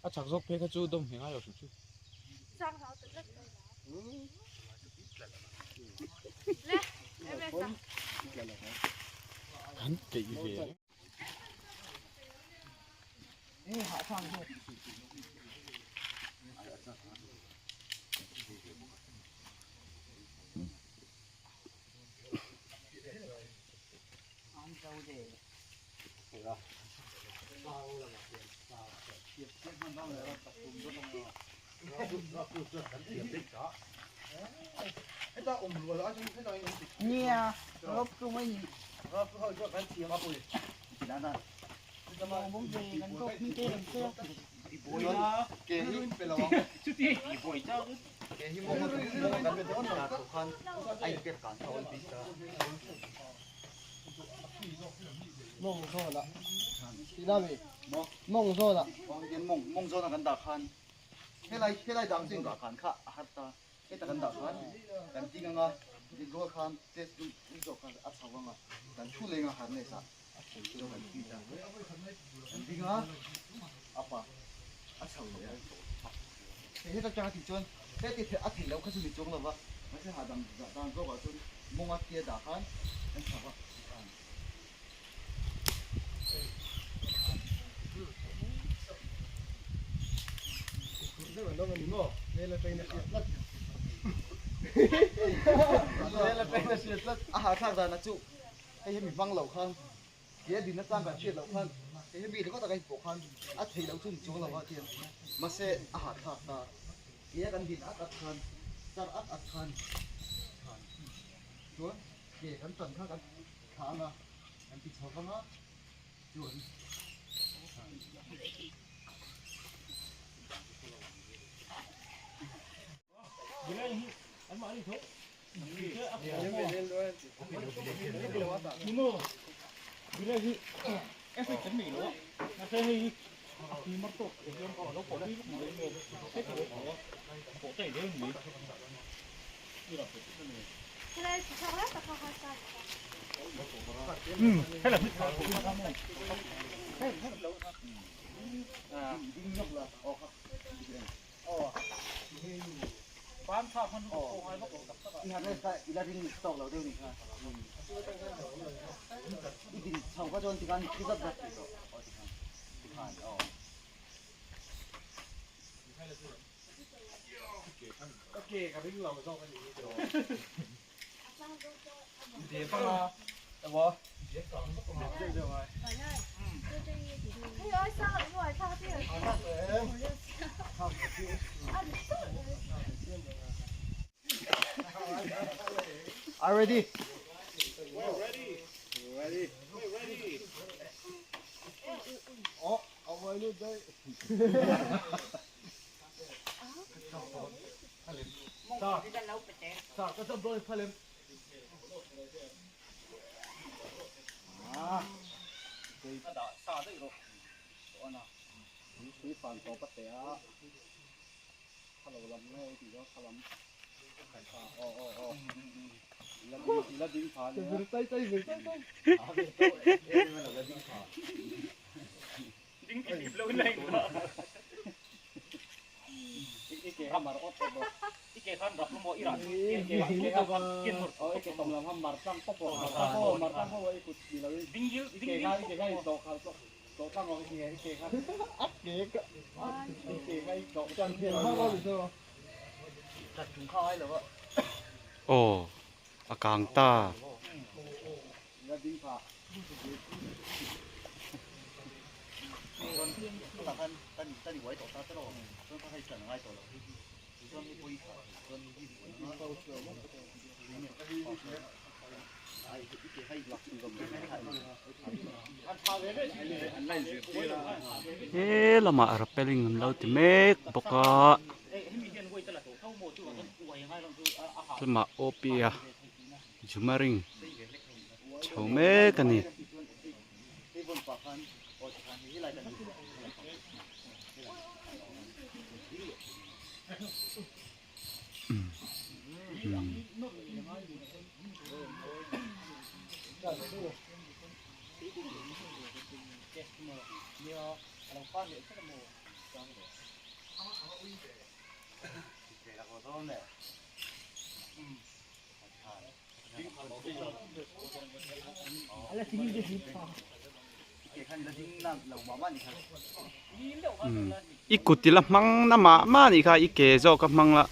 A chak zawk phei kha chu dawm ngheng ai lo hrim chu. Kan keih ve. Mawng zawna kan dah khan helai helai dang chu indah khan kha a har ta heta kan dah khan kan ding anga din rual khan test dum zawk khan a chho anga kan thu leng a harness ah a thei chu kan fit a kan ding a apa a chho leh a heta tanga tih chuan heti a thei lo kha chu ni chuang lova mahse hahdam dan zawkah chuan mawnga tia dah khan kan chho a. A hahthlak dan a chu hei hi mi hmang lo khan ke a din atang kan hriat loh khan hei hi mi ringawt a kan inpawh khan a theih loh chu ni chuang lo a tiang mahse a hahthlak ta ke a kan din at at khan char at at khan chuan ke kan tan kha kan thla anga kan ti chho vang a chuan Are ready? We're ready. We're ready. We're ready. Oh, I'm ready. Aw a kang ta. He lamah rappelling an lo ti mek bawk a lamah OP a jumaring chho mek a ni. I kut ila hmang na mah mah anih kha i ke zawk a hmang la.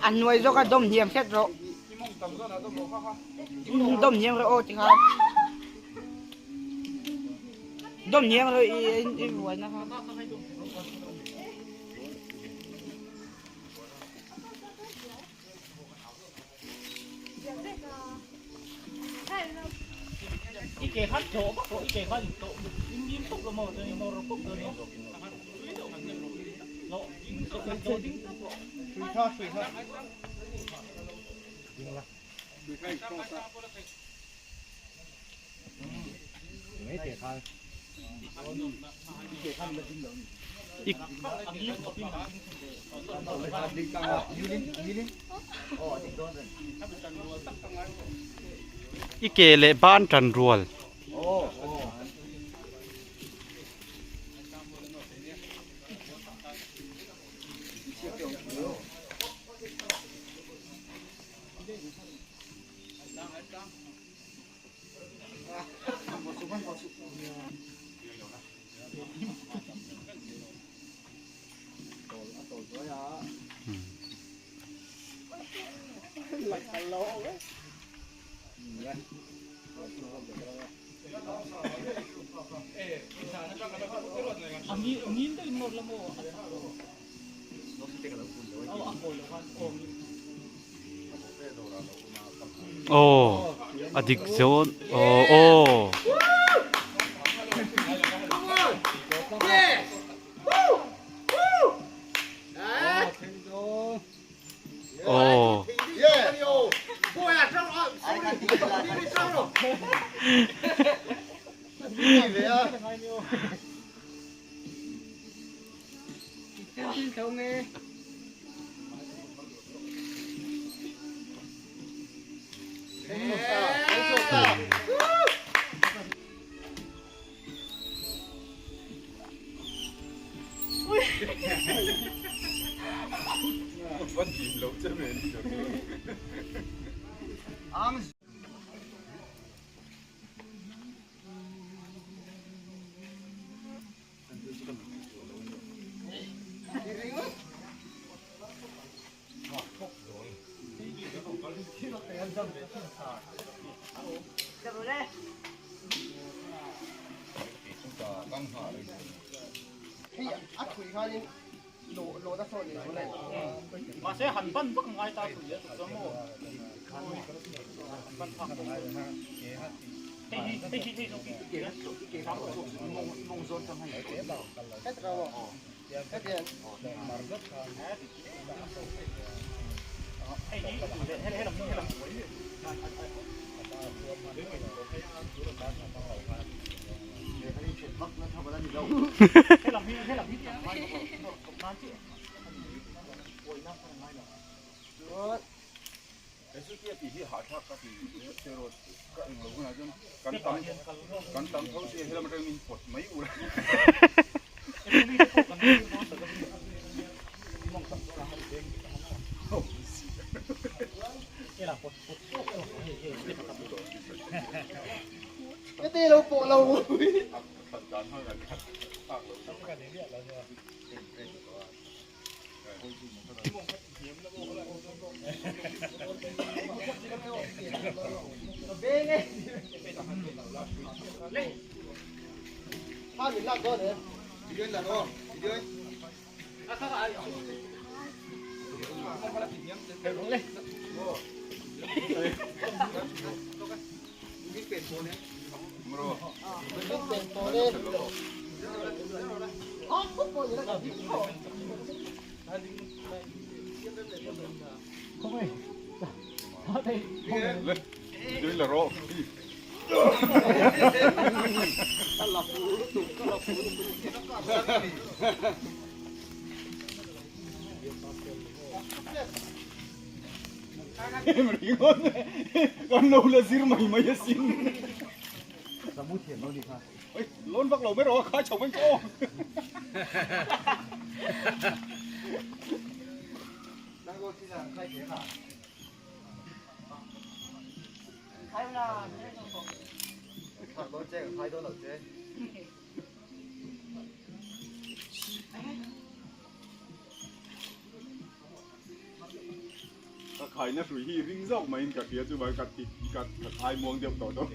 A hnuai zawk a dawm hniam hret rawh dawm hniam rawh aw tikhan dawm hniam rawh i i buaina kha. I ke leh ban tan rual. Aw a dik zawn aw aw. Aw. Mahse han ban vak ngai ta tui a tuk chuan maw han ban phak bawk hei hi hei hi hei zawk hi hei hi he lam he lam he lam hi he lam hi Ka khaina hrui hi ring zawk maiin ka hria chu ka ti ka khai muang deuh tawh dawn.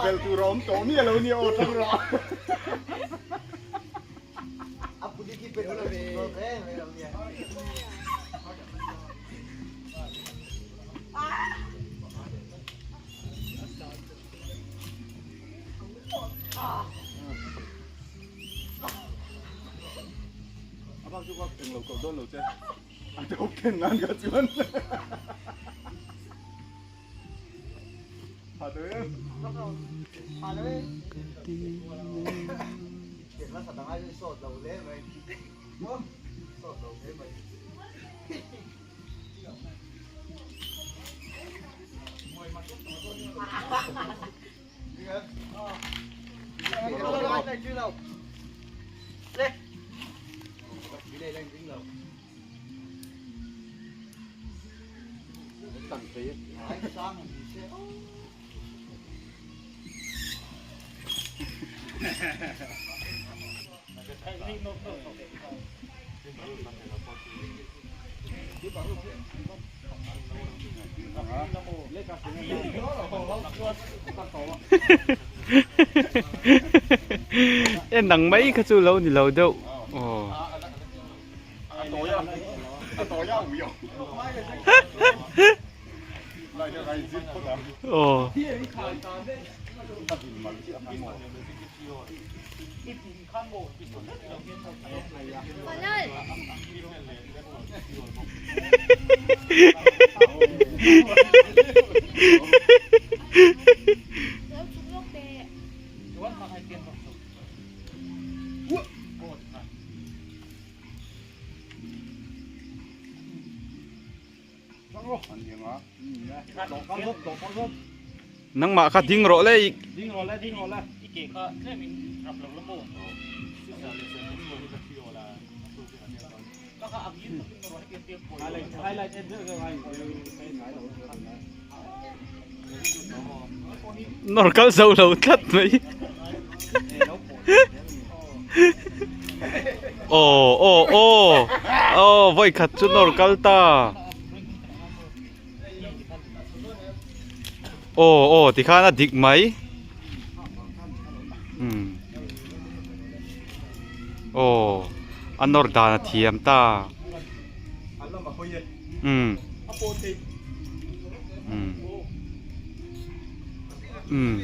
Bel tur a awm tawh miah lo nia aw tang rawh. A bak chu ka englo koh dawn lo che. A dawp ken nan ka chuan. En ang mai kha chu lo ni lo deuh aw. Aw. Nangmah kha ding rawh le i. Ding rawh le ding rawh le i ke kha tlem in rap lo la maw. Nawr kal zo lo tlat mai. Aw aw aw aw vawi khat chu nawr kal ta. Aw aw tikhan a dik mai. Umm aw a nawr dan a thiam ta. Umm umm umm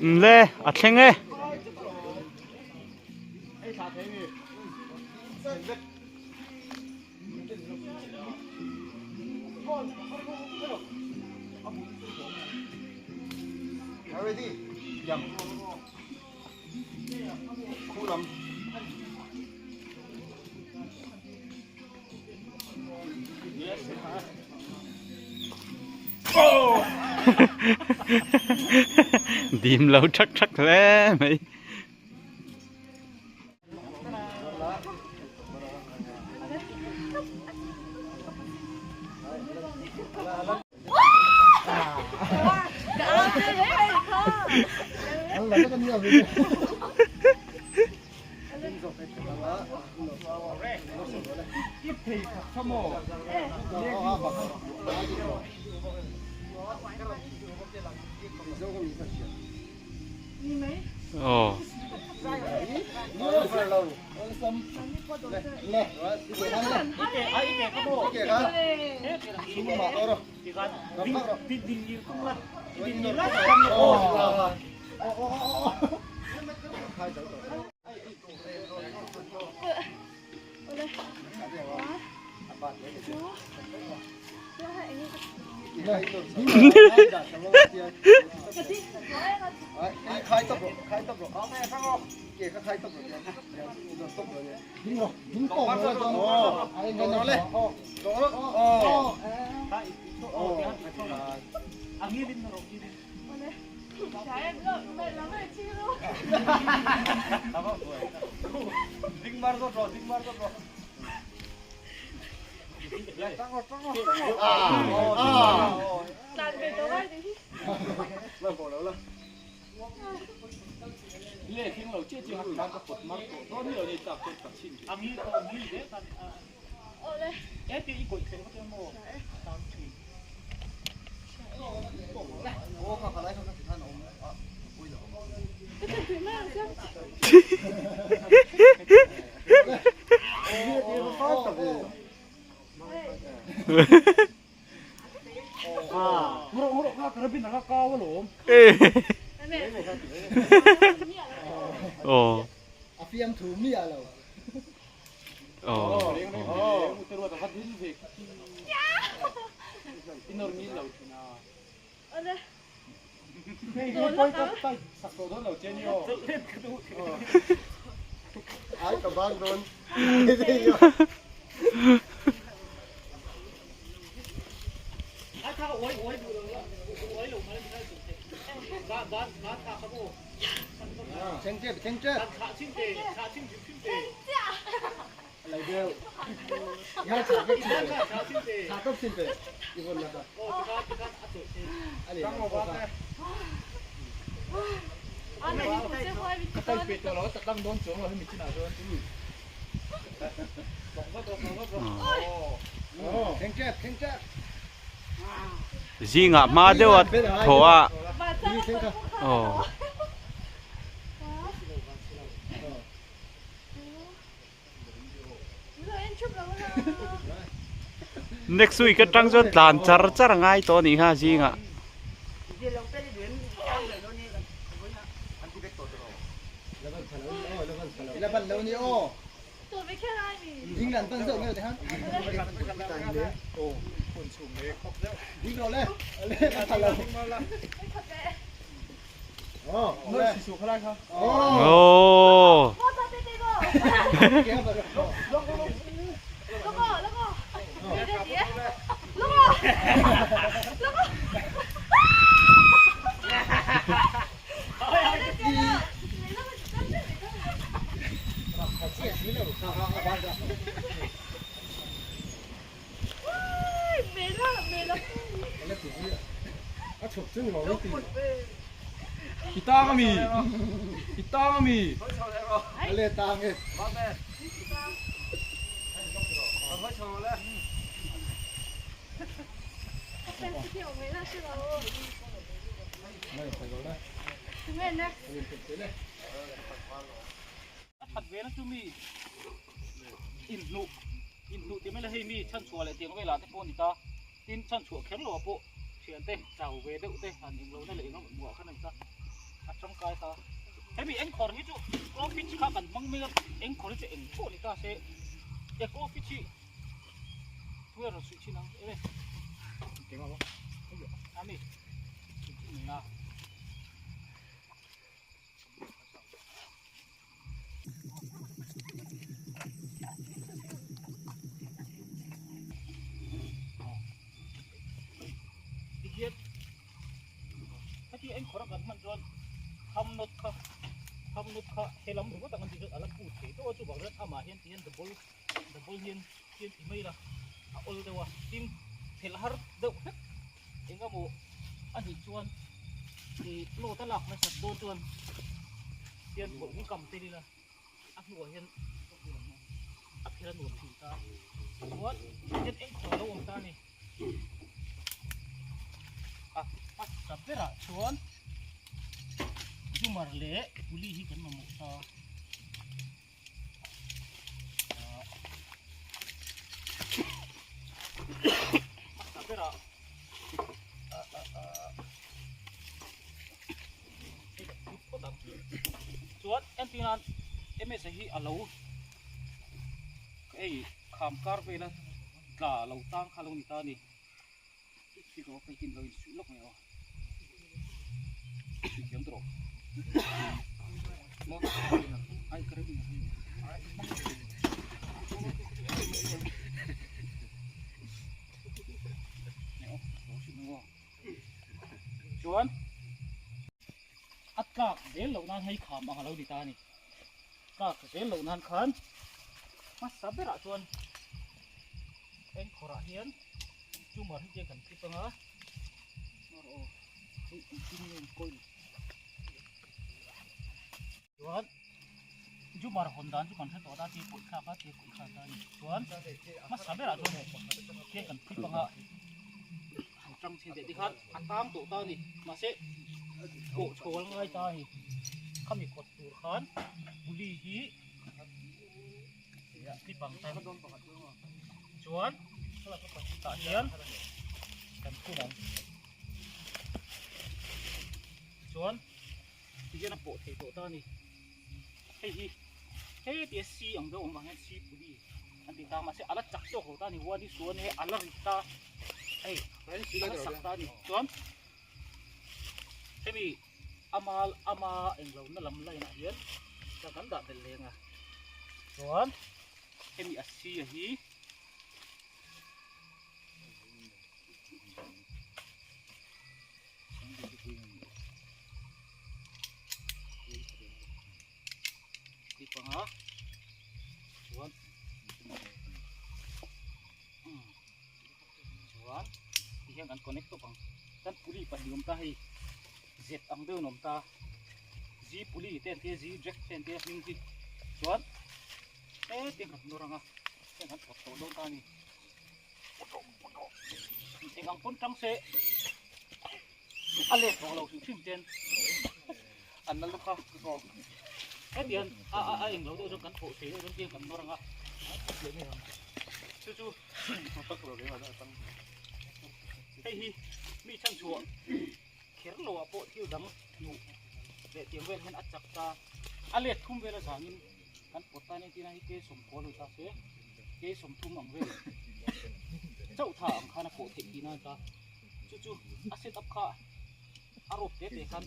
Le a thleng e. Dim lo thak thak hle mai. Aw. Aw. Aw. Zingah hma deuha thaw a. Aw. Next week atang chuan tlan char char a ngai tawh a nih kha zingah. Aww. I tang ami? I tang ami? A that ve na chu mi inhnuh inhnuh tih mai la hei mi chhanchhuah leh tiang velah te pawh a ni ta tin chhanchhuah kher loh ah pawh thian te chau ve deuh te han englo na leh englo hmuh ah khan a ni ta a tangkai ta hemi engkhawr hi chu crawfish kha kan hmang mai a engkhawr hi chu eng pawh ni ta se e crawfish hi thu erawh suih thin ang eng e ami a. Tihian heti eng khawra kan hman chuan tham nawt kha tham nawt kha he lam ringawt ang an tih chuan a la put thei tawh a chuvang chuan amah hian tihian double double hian hian ti mai la a awl deuh a tin phelh har deuh hlek eng emaw a nih chuan ih load a lak hmasat dawn chuan hian bawlh hi kam tel ila a hnuah hian a phel a nuam thin ta chuan hian eng khaw lo awm ta a ni a hmasa berah chuan zumar leh puli hi kan mamawh ta. Chuan entir nan ms hi a lo hei kham kar vela tla lo tang kha lo ni ta a ni lo insuih lawk mai aw. Chuan a tlak zel loh nan hei kham ang a lo ni ta a ni tlak zel loh nan khan hmasa berah chuan engkhawrah hian tumah hi kan tlip anga. Chuan Jumar hawn dan chu kan hre tawh ta tih pawih thlak a tih pawih thlak ta a ni. Chuan hmasa berah chuan hei kan thip anga han tang chhin teh tikhan a tang tawh ta a ni. Mahse pawh chhawl ngai ta a ni. Khami kawt tur khan puli hi clip ang tan chuan tah hian kan phun ang chuan tihian a pawh thei tawh ta a ni hei hi hei tia si ang deuh awm vang hian si puli an ti ta mahse a la chak tawk lo ta a ni huan hi suan he a la rit ta hei a la sak ta a ni chuan hemi ama ama englo na lam line ah hian ka kan dah belh leng a chuan hemi a si a hi panga chuan chuan ti hian kan connect tawp ang kan puli pahnih awm ta hei Z ang deuh an awm ta Z puli te an tia Z jack te an tia hming hi chuan hetiang kan nawr ang a heng kan pawt tawh dawn ta a ni eng ang pawn tang se. A let tawh lo hrim hrim ten an la lawk a hetiang a a englo deuh chuan kan thawh thei deuh chuan tiang kan nawr ang a chu chu hei hi mi chhanchhuah kher lo ah pawh thil dang hmuh leh tiang vel hian a chak ta a let thum vel azangin kan pawt ta nia tina hi ke sawmkua lui ta se ke sawmthum ang vel chauh tha ang khan a pawh theih tihna a ni ta chu chu a set up kha a rawp te te khan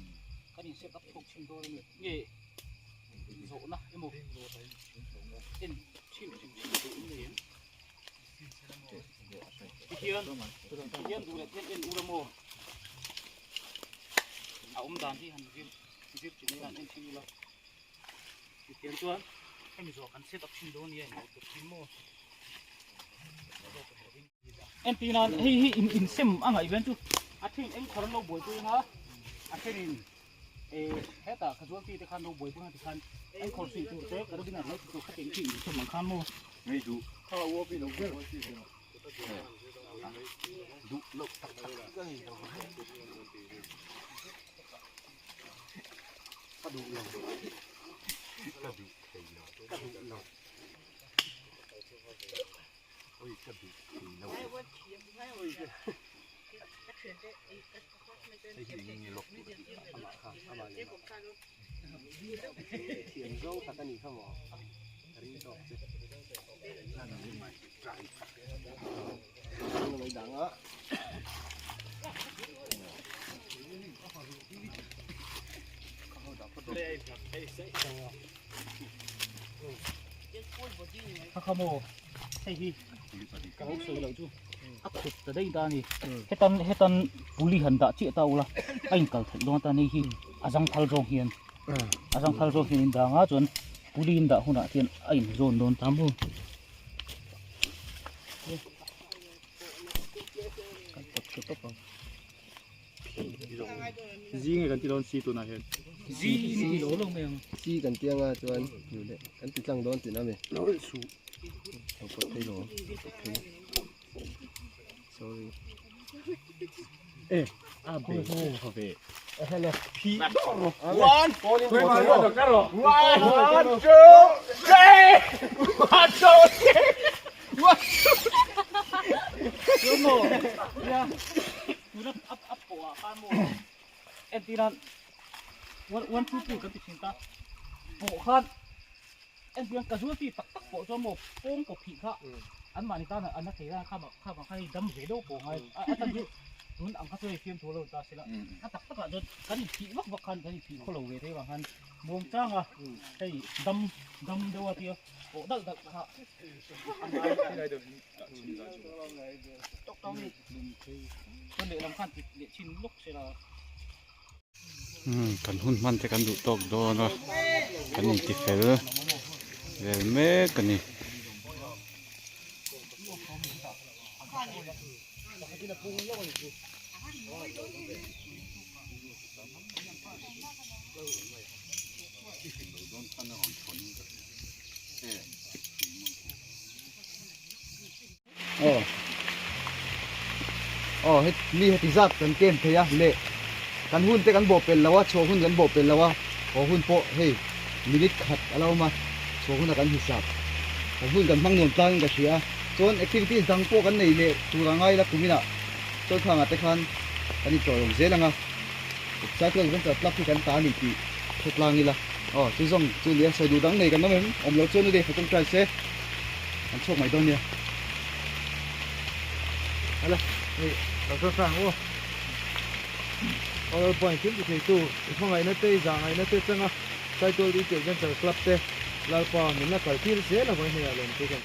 kan in set up chhuak thin dawn a ni nge zawhna emaw en thin hrim hrim duh in nei em tihian tihian duh leh tihian en ula maw a awm dan hi han zir zir chi mai han en thin ula tihian chuan hemi zawh kan set up thin dawn nia englo tur thin maw. Entir nan hei hi in insem a ngaih ven chu a then eng khawr an lo buaipui anga a thenin eh hetah casualty te khan lo buaipui anga tikhan eng khawr suih tur te carabiner lo ti tur kha ti engtin insem ang khan maw Ngei duh kha uap i lo ber duh loh tak tak ka nei lo ka duh lo ka duh thei lo ka duh lo. Kha maw hei hi ka lo sawi loh chu a khup ta daih ta a ni hetan hetan puli han dah chiah ta ula a inkal theih dawn atan hei hi a zangthal zawng hian a zangthal zawng hian in dang a chuan puli in dah hunah hian a inzawn dawn ta maw kan pawt thlu tawp ang. Zi nge kan ti dawn si tunah hian. Zi ni ti lo lo mai ang. Si kan ti anga chuan duh leh kan ti tlang dawn tihna mi. Lo su. Lo pawt thei lo. Pawt thei. Sorry. Eh, a be ho ve. Eh hele. Phi. One, one, two, three. One, two, three. Entiran one two three kan ti thin ta pawh khan entiran casualty tak tak pawh chuan maw pawng pawh phih kha an mahni tan an la thei a kha kha vang khan hei dam ve deuh pawh ngai a a chan chu tun ang kha chu hei fiamthu lo ta sela a tak takah chuan kan inphih vak vak khan kan inphih khaw lo ve thei vang khan muang changa hei dam dam deuh a tia pawh dalh dalh kha a ngai Kan hun hman te kan duh tawk dawn a kan inti fel vel mek a ni. Aw aw het mi heti zat kan kem thei a leh kan hun te kan bawh pel lo a chhuah hun kan bawh pel lo a haw hun pawh hei minute khat a lo awm a chhuah huna kan hisap kan hun kan hmang nuam tlangin ka hria a chuan activities dang pawh kan nei leh tur a ngai la kuminah chuan khangah te khan kan intawiawm zel ang a cycle adventure club hi kan ta a ni tih hre tlang ila aw chu zawng chu nia sawi duh dang nei kan awm em awm loh chuan u dei kha tawngtai se. An chhuak mai dawn nia. Ala, hei, Doctor Frank aw. Oral point kim ti theitu, i hmangaihna te, i zahngaihna te changa Saitual Youth Adventure Club te Lalpa min la kaltir zel avangin hei ah lawm chu kan.